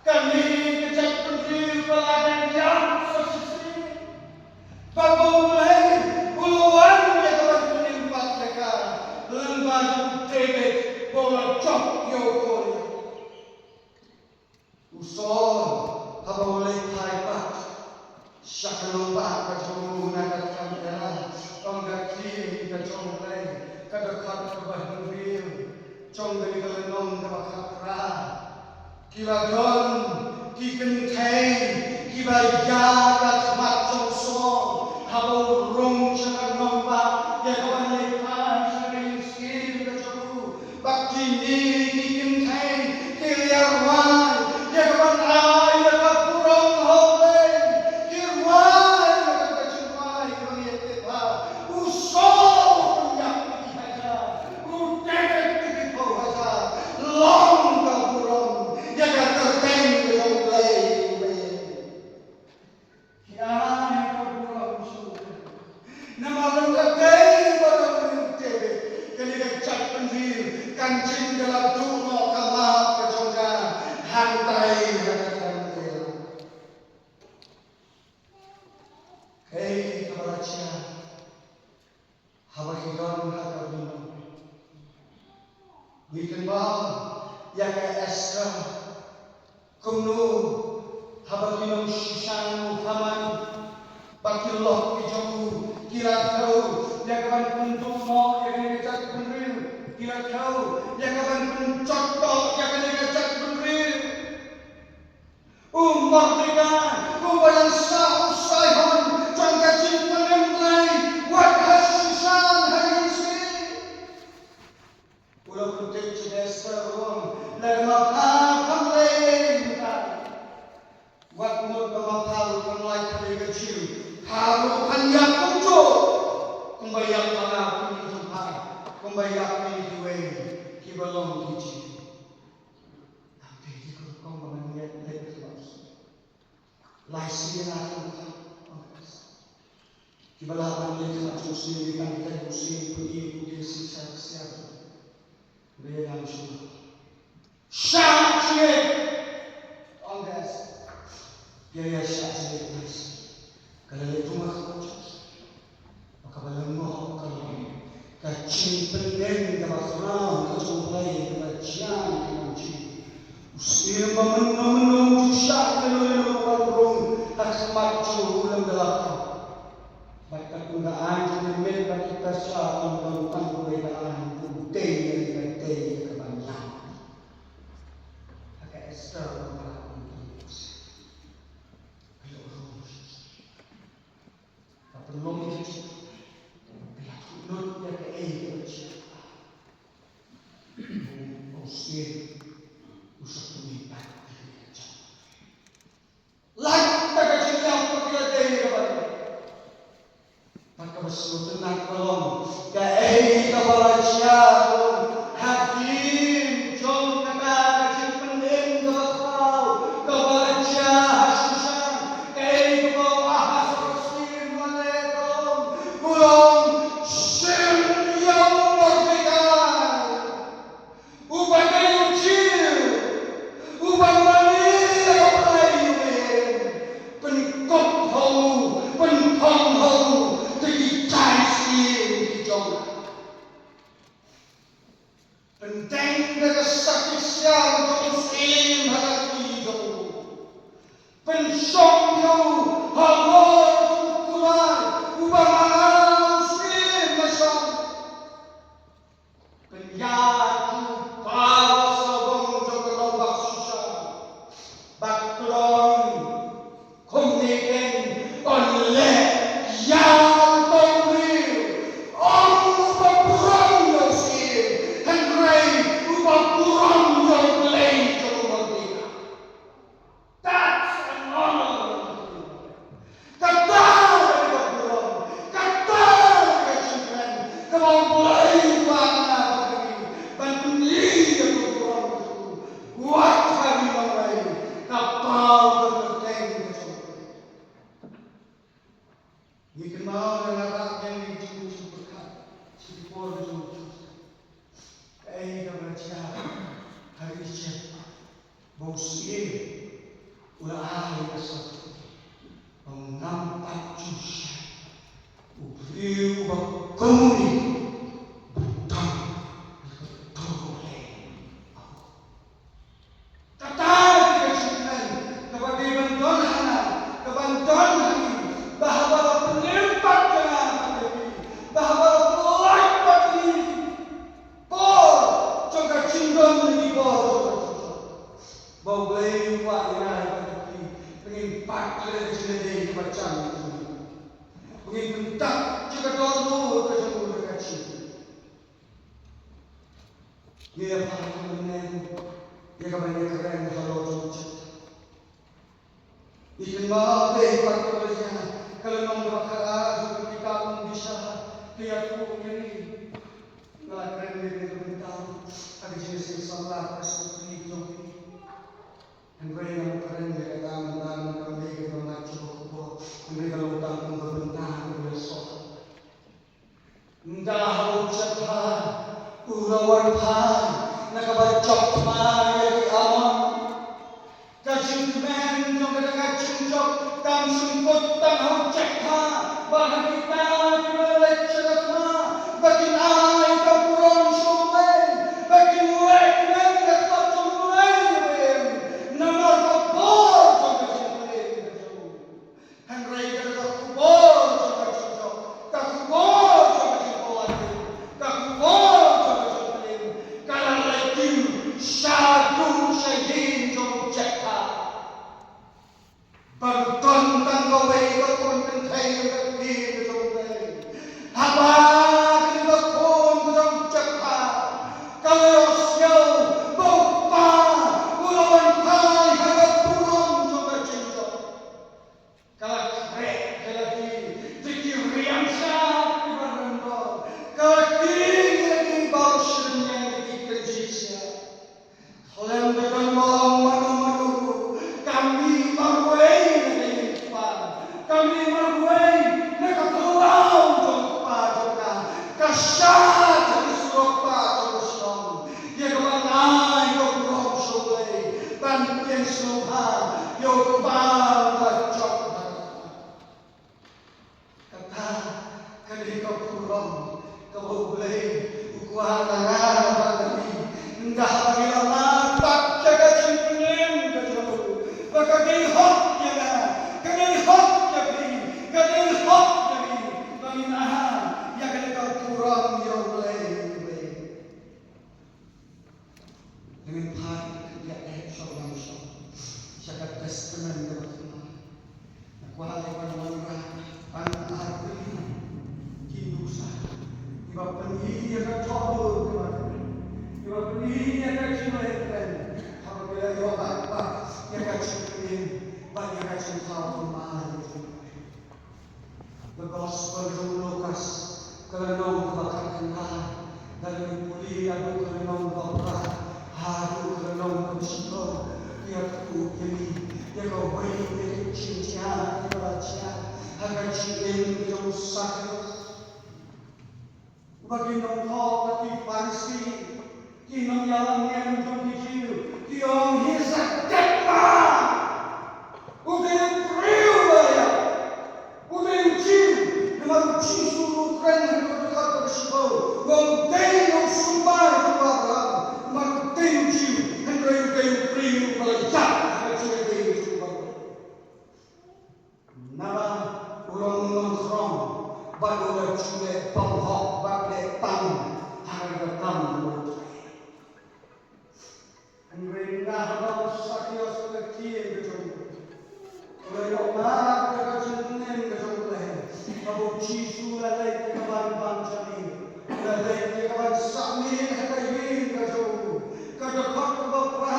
kane ka jaitbynriew ka la dang ïap sa shisien. Bad ba U Blei u la wan ïa ka ban pynim pat ïa ka lyngba jong u David ba u la jop ïa u Goliath. U Saul haba u leit phai pat sha ka nongbah ka jong u na ka thaiñ Ela, ong ka ktien ka jong U Blei, ka dkhot kaba hynriew jong kane ka lynnong kaba khatphra. Ki la don ki kynthei kiba ïaid ha khmat jong u Saul haba u rung sha ka nongbah ïa ka ban leit phai sha ka ïing syiem ka jong u. Bad kine ki kynthei ki la rwai ïa ka ban ai ïa ka burom ha U Blei. Ki rwai ïa ka jingrwai kaba ngi ïatip ha, u Saul u pynïap ïa ki hajar, u David ïa ki phew hajar. Long ka burom ïa ka kyrteng ka jong U Blei. Ki ai ka burom shuh. Namar long kaei ba ka long u David, kane ka jaitbynriew kan jin ka la duh noh ka map ka jong ka hangtai ha ka thaiñ Ela. Kaei kaba la jia haba ki don ha ka ringmut? Ngi kynmaw ïa ka Esther. Kumno haba ki nong Shushan u Haman bad ki lok ki jong u ki la khew ïa ka ban pynduh noh ïa kane ka jaitbynriew, ki la khew ïa ka ban pynjot noh ïa kane ka jaitbynriew. U Mordekai uba dang sah u saihon jong ka jingpynim Blei, wat ha Shushan ha ïing syiem. ïa phi kiwei kiba long ki Jiw. Nangta ki kong ba ngan ïaid leit ha u Lai sien ar phew khat, ong ka Esther. Kiba lah ban leit ha jong u syiem, ki tang teh u syiem, phi i phi i shisha ksiar. Ba ïa ngan shu shah jingit, ong ka Esther. Ïa ïa shah jingit, nice. Ka la leit tang ha ka Ba kaba lyngngoh ka long ka jingpyndem kaba khraw ka jong U Blei kaba jia ïa ki nongjiw. U syiem ba mynno mynno u ju shah ïa kano kano ban rung ha khmat jong u lem da la ka. Bad katkum ka aiñ jong ki miet bad ki pyrsa, ym don tang uwei ba aiñ, u dei ïa kaba dei ïa kaba ñiah. Ha ka Esther ba la ong ki u syiem. Ka la rung. Ka pynlong ïa ka jingkyrkhu. Ka la kynnoh ïa kaei kaba jia. U, u syiem u sa pynmih pat ïa ka jingkyrkhu. Lait da ka jingïap ba ki la dei ïa kaba. Bad kaba sngewtynnat ka long, kaei kaba la jia ka long, hadien jong kata ka jingpyndem kaba khraw kaba la jia ha Shushan, kaei kaba u Ahasuerus u la leh ka long, u la ong, shim ïa u Mordekai, uba dei u Jiw, uba mane ïa U Blei u Blei, pynkup ha u, pynphong ha u da ki jaiñ syiem ki jong nga. Pyndeng da ka sakhi ksiar jong u syiem ha ka kti jong u. Pynshong ïa u halor jong u kumar uba man la u syiem bashong. Pynïaid u baroh sawdong jong ka rangbah Shushan. Bad ka long kumne keiñ, yn leh ïa uta u briew, ym uba burom ïa u syiem, hynrei uba burom ïa U Blei jong u Mordekai. That's an honor. Kata ka dei ka burom, kata ka dei ka jingkmen kaba U Blei u kwah na bynta ngi, ban pyni ïa ka burom ka jong u. Wat ha ngi nongleit, ka paw ka kyrteng ka jong u. Ngi kynmaw lem, nga rah biang ïa ki jingmut jingpyrkhat sha ki por jong u Joseph. Kaei kaba la jia ha ri Ijipt ba u syiem u la ai ïa ka sopti ba ngam pat ju shai u briew uba kum une ba don ha ka dohnud. Kata ka dei ka jingkmen kaba dei ban don ha nga, kaban don ha ngi, ba haba la pynlip pat ïa nga bad ïa phi, ba haba la pynlait pat ïa ngi por jong ka jingdon, ïa ki por jong ka jingdon, ba U Blei u kwah ïa nga bad ïa phi, ba ngin pat ïa ka jingïadei kaba jan jong u, ba ngin pyntap ïa ka dohnud ka jong u da ka jingkmen. Ngi ïa phai ha ka bneng ïa kaba ngi kren halor jong u Jephtha. Ngi kynmaw te pat kaba la ïa ka lynnong kaba khatar jong ka kitab Umdisha ka ïathuh ïa ngi. Nga la kren ïa ka bynta ha ka Genesis samla ka sngewthuh jong ngi. Hynrei nga la kren ïa kata mynta, nga kam dei kaba mat shuh ka khubor, hynrei ka long tang kum ka bynta kaba ïasoh. Ynda ha u Jephtha u la wan phai na kaba jop thma ïa ki Amor, ka jingkmen jong kata ka jingjop kam shym kut tang ha u Jephtha bad ha kita kiba la leit sha ka thma, ba kin ai ka burom sha U Blei, ba kin leh kmen ha khmat jong U Blei, namar ka bor jong ka jingpynim ka jong u. Hynrei kata ka khubor jong ka jingjop, ka khubor jong ka jingpyllait, ka khubor jong ka jingpynim, ka la lait kiew shaduh sha ïing jong u Jephtha. Ba don tang kawei ka khun kynthei ka ktien ka jong U Blei. Haba Wat la nga bad phi, ynda haba ngi la mad bad ïa ka jingpynim ka jong u, ba ka dei hok ïa nga, ka dei hok ïa phi, ka dei hok ïa ngi, ba ngin ai ïa kane ka burom ïa U Blei. Ngin phai ïa ka shong shong sha ka Testament kaba thymmai. Nga kwah ïa ban wanrah tang ar tylli ki nuksa kiba pyni ïa ka thohdur kaba kmen, kiba pyni ïa ka jingïeit kmen haba ki la ïoh bad bad ïa ka jingpynim bad ïa ka jingthaw thymmai. The Gospel jong u Lukas, ka lynnong kaba khatkhyndai, da la pule naduh ka lynnong kaba phra haduh ka lynnong kaba shiphew, ïathuh ïa ngi ïa kawei na ki jingjia kiba la jia ha ka jingim jong u Sakios. Uba ki nongthoh bad ki Pharisi, ki nongïalam niam jong ki Jiw, ki ong, "He's a dead man." U dei u briew ba ïap. U dei u Jiw. Namar u Jisu u kren ha ka dkhot kaba shiphew, u ong u dei u symbai jong u Abraham. Namar u dei u Jiw, hynrei u dei u briew ba la ïap ha ka jingïadei jong u Baroh. Naba u long u nongkhrong bad u la ju leh bymhok bad leh tam ha ka kam u Trai. Hynrei naba u Sakios u la ktien ka jong u, u la ïoh mad ïa ka jingpynim ka jong u Blei. Haba u Jisu u la leit ïa ka ban bam jong ngi, u la leit ïa ka ban sah miet ha ka ïing ka jong u. Ka dkhot kaba phra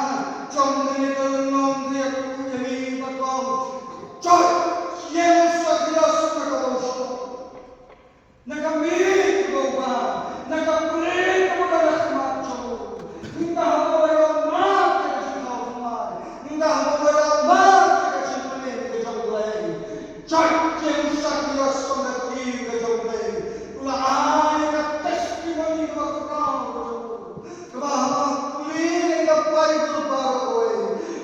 jong kane ka lynnong ka ïathuh ïa ngi ba ka ong, "Joit ïa u Sakios na kaba u shong, na ka miet kaba u bam, na ka pyrthei kaba u don ha khmat jong u." Ynda haba u la ïoh mad ïa ka jingthaw thymmai, ynda haba u la ïoh mad ïa ka jingpynim ka jong u Blei, joit ïa u Sakios na ka ïing ka jong u Blei. U la ai ïa ka testimony kaba khraw ka jong u. Kaba haba pule ïa ka Baibl baroh kawei,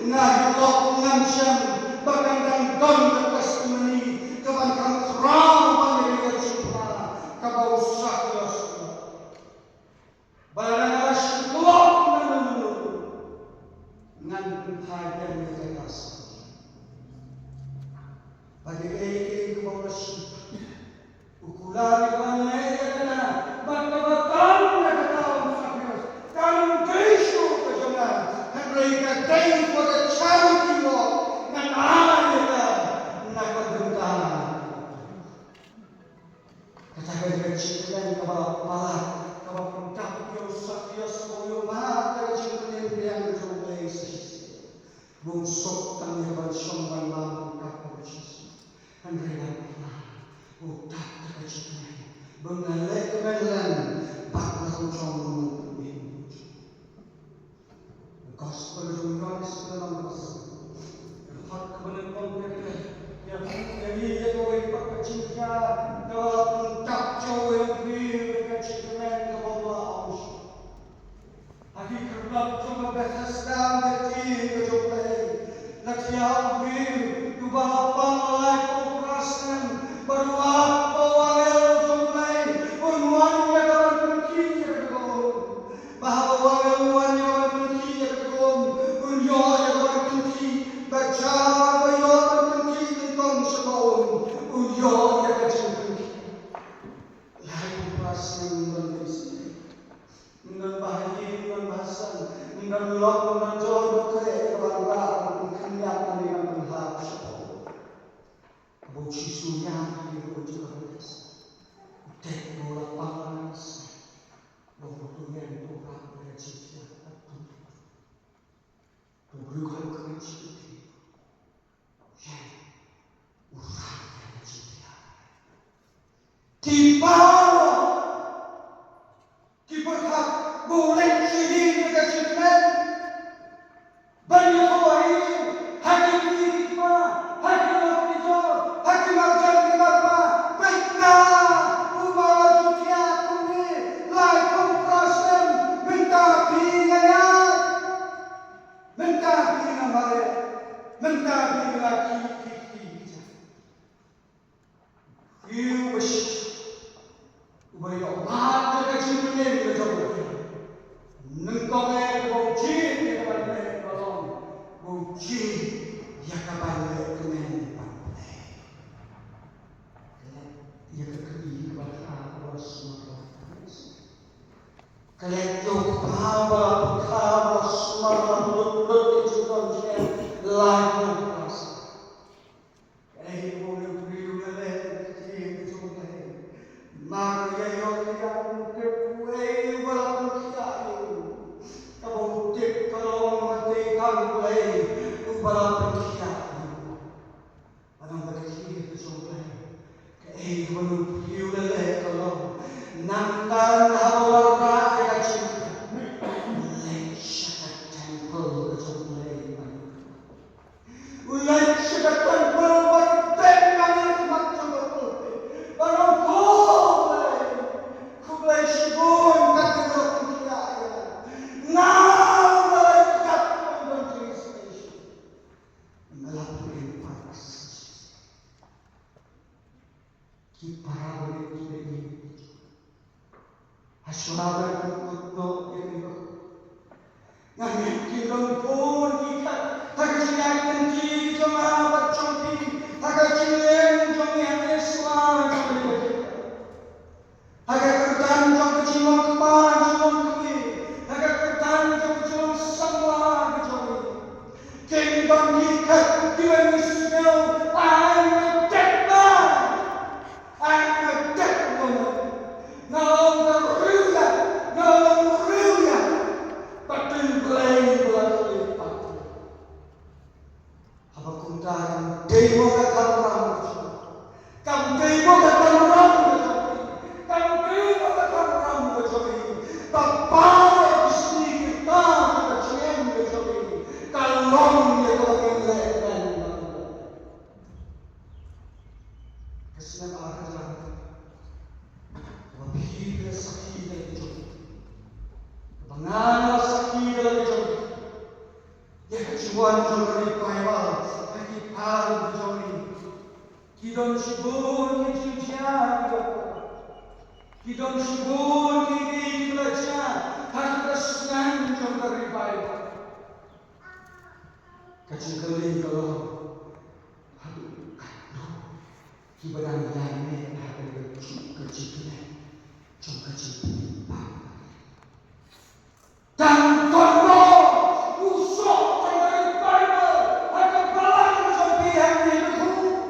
nga hi lok ngam shem ba kan dang don ka testimony kaban kham khraw ban ïa ka jingphla kaba u Sakios u la. Ba lada nga la shu lok na nunu nunu, ngan pynphai dem ïa ka gospel. Bad ïa kaei kaei kaba u la shu, u kular ïa ka ban leh ïa kata, bad kaba tam na kata, u Sakios, kam dei shuh ka jong nga, hynrei ka dei for the charity work, ngan ai ïa ka na ka bynta. Kata ka dei ka jingkmen kaba la palat, kaba pyndap ïa u Sakios ba u ïoh mad ïa ka jingpynim biang jong U Blei sa shisien. Bun suk tang ïa ka ban shong ban bam ryngkat bad U Jisu. Hynrei la palat, u tap da ka jingkmen ba nga leh kmen lem bad la u jong u nongpynim. Gospel jong u Ïoannis ka lynnong kaba san, ka dkhot kaba nyngkong ka ïathuh ïa ngi ïa kawei pat ka jingkhia kaba la pyndap jong uwei u briew da ka jingkmen kaba ym lah ong shuh. Ha ki khyrdop jong ka Bethesda, ka ktien ka jong U Blei, la thiah u briew uba la pang laiphew phra snem, bad u ap ba u angel jong U Blei un wan ïa ka ban pynkhih ïa kata ka um. Ba haba u angel u wan ïa ka ban pynkhih ïa kata ka um, un ïoh ïa ka ban pynkhih. Bad jar ba ïoh ban pynkhih nyngkong sha ka um, u ïoh ïa ka jingpynkhih. Laiphew phra snem un don ka jingpynkhih. Ym don ba ha ïing, ym don ba ha sem, ym don lok, ym don jor, ym don khreh kaba rah ban pynkhynñiat lane ban pynhap shapoh. Haba u Jisu u ñiad ïa u jong ka bynta, u tip ba u la pang la ka sngi, ba u tu ïeng, u rah ïa ka jingthiah. U briew ka la kmen sha u, ïeng, u rah ïa ka jingthiah. Ki baroh ki pyrkhat ba u leit sha ïing da ka jingkmen. Ban ïathuh ha ïing, ha ki kti ki kpa, ha ki lok ki jor, ha ki marjan ki marpa, peit nga uba la ju thiah kumne laiphew phra snem, mynta phi nga ïaid, mynta phi nga mareh, mynta phi nga la khih ki kti ki jait. Ïa uba shisha uba ïoh mad da ka jingpynim ka jong u, Ka leit ïa u kpa ba la pyrkhat, ba la sumar, ba la lut lut ïa ka jingdon jingem lai phew plus. Kaei kaba u briew u la leh ha ka ktien ka jong U Blei? Namar ïa u, ïa u tip uei uba la pynkhiah ïa u. Kaba u tip ka long ba dei tang U Blei uba la pynkhiah ïa u. Ba nang ba ka ktien ka jong U Blei. Kaei kaba u briew u la leh ka long, nangta haba u la rah ïa ka jingkhiah, u leit sha ka temple ka jong U Blei. U leit sha ka temple ba kyrteng na ka mat jong ka pulpit, ba u ong, Ko Blei, khublei shibun katba phi la pynkhiah ïa nga. Nga uba la ïap ban don jingsneng. Nga la pyrshang para shisha. Ki para bangeit kiba ïeit, hashwa ban pynkut noh ïa kane ka khubor, nga ngeit kin don bun ki khat ha ka jingïaid lynti jong nga bad jong phi, ha ka jinglong jong ngi hangne shuwa jong kane ka jingïaid. Ha ka kyrdan jong ka jinglong kpa jinglong kmie, ha ka kyrdan jong ka jinglong samla ka jong ngi, kin don ki khat kiba ngi sngew, I'm a dead man, I'm a dead woman. Nga long ka riewïap, nga long riewïap. Bad U Blei u la khleh pat. Haba kumta kam dei mo ka kamram ka jong, kam dei mo ka kamram ka jong, kam dei mo ka kamram ka jong. Ba baroh ki sngi ki rta jong ka jingim ka jong ka long ïa kaba ngin leh kmen. Ka snem ar hajar, ba phi phi la sakhi da la ka jong, ba nga nga la sakhi da la ka jong. Ïa ka jingwan jong ka revival ha ki phalang ka jong ngi, ki don shibun ki jingjia kiba, ki don shibun ki, ki, kiba la jia ha ka sngi jong ka revival. Ka jingkylli ka long, haduh katno kiba dang ïaineh ha ka jingkylli jong ka jingpynpaw? Tang don mo u soh jong ka revival ha ka balang jong phi hangne ha Laitumkhrah?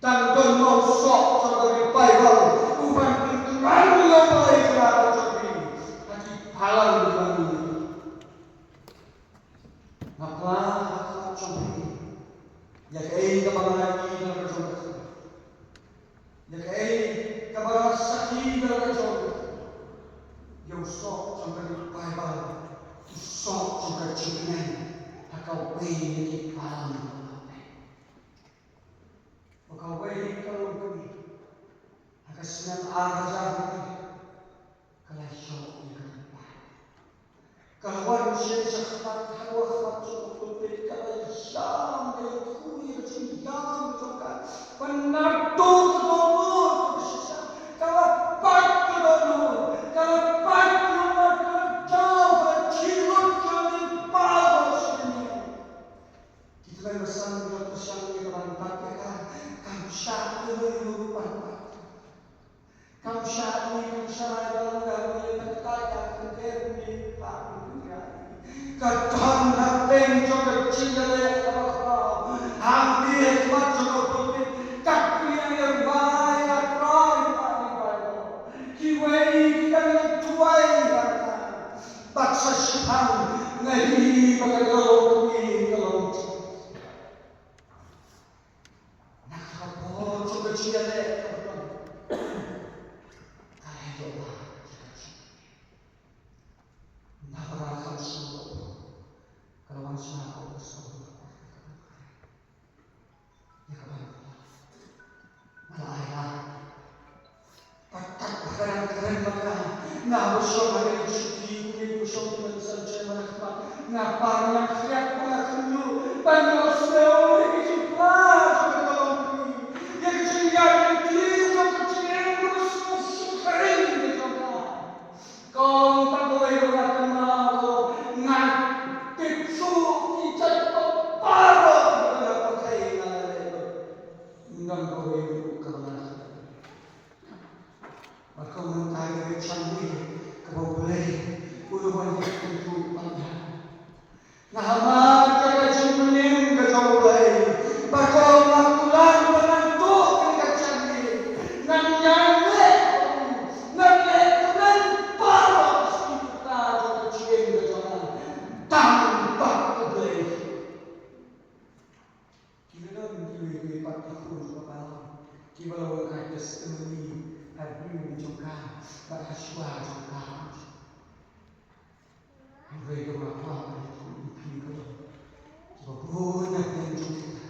Tang don mo u soh jong ka revival u ban pynkhreh ïa u Blei jong ka jong phi ha ki balang jong phi? Nga phla ha khmat jong phi ïa kaei kaba nga ïohi da la ka jong ka, ïa kaei kaba nga sakhi da la ka jong ka, ïa u soh jong ka revival, u soh jong ka jingkmen ha kawei na ki balang. Ba kawei ka longkmie ha ka snem ar hajar hynriew, ka la ïoh ïa ka revival. Ka la wan sha khmat, ha ka khmat jong ka pulpit, ka la ïam, ka ïakhuid ïa ka jingïam jong ka. Ban naduh ka dohnud ka shisha, ka la pait ka dohnud, ka la pait ka dohnud, ka la jaw, ka la jinglut, ka la jingpait ka la jinglut. Ki tnat basan ki la pyrshang ïa ka ban bat ïa ka, kam shah ïa ka ban bat. Kam shah ïa ka, kam shah ïa ka ban bat ïa ka, ka don ha pdeng jong ka jingïaleh kaba khraw, hangne ha khmat jong ka pulpit, ka pyrshang ïa ka bai, ka bai, ka bai. Kiwei ki dang ïa duwai ïa ka. Bad sa shiphang nga ïohi ba ka longkmie ka long. Na ka por jong ka jingïaleh kaba bun, ka la ïoh ba ka jingïaleh. Na ka por ka la shu, ka la wan sha ka por ka shu. Ïa ka ban, nga la ai lad. Bad katba ka dang kren bad nga, nga ba shong ha kane ka shuki, kumne ki ba shong ki nongsan shen man ha khmat, nga par, nga khriat, nga khynñiuh ban ïohsngew ïa ka jingphla jong ka longkmie, ïa ka jingïaid lynti jong ka jingim kaba sngewsih ka jong ka. Kong, tang kawei ka ba nga kynmaw, nga tip shuh ki jait ba baroh kiba nga pyrthei nga la leh lut. Tang kawei ruh ka ba nga. Bad kong, mynta ka dei ka jingmut bad ha shuwa jong ka. Hynrei ka map ba ka ïathuh ïa phi ka long ba bun na pdeng jong kita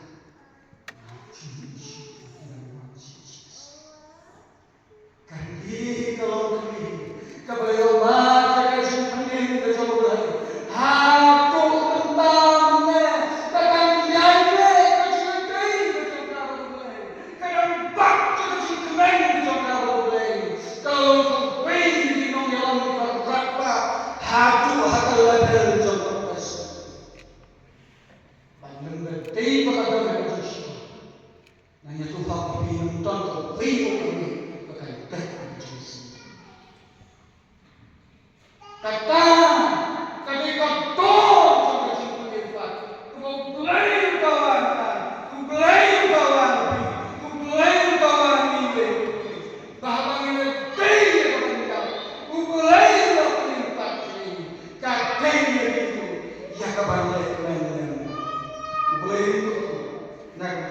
ki ïohi shuh ïa ki nongwan shisha. Kane ka long kane kaba ïoh mad ïa ka jingpynim ka jong U Blei. Haduh mynta mynne ka dang ïaineh ka jingïadei ka jong ka bad U Blei. Ka dang bat ka jingkmen ka jong ka bad U Blei. Ka long kawei na ki nongïalam kiba radbah haduh ha ka level jong ka baptism. Ban nym da dei ba ka don ha ka jingshisha. Ngan ïathuh ha phi, ym don kawei ruh kane ba kan dei ha ka jingshisha. Kata ka dei ka dor jong ka jingpynim pat. Kaba U Blei u dawa na nga, U Blei u dawa na phi, U Blei u dawa na ngi, ba haba ngi leit tei ïa ka bynta U Blei u la pynim pat ïa ngi, ka dei ïa ngi ruh ïa ka ban leh mynnin. U Blei u na ka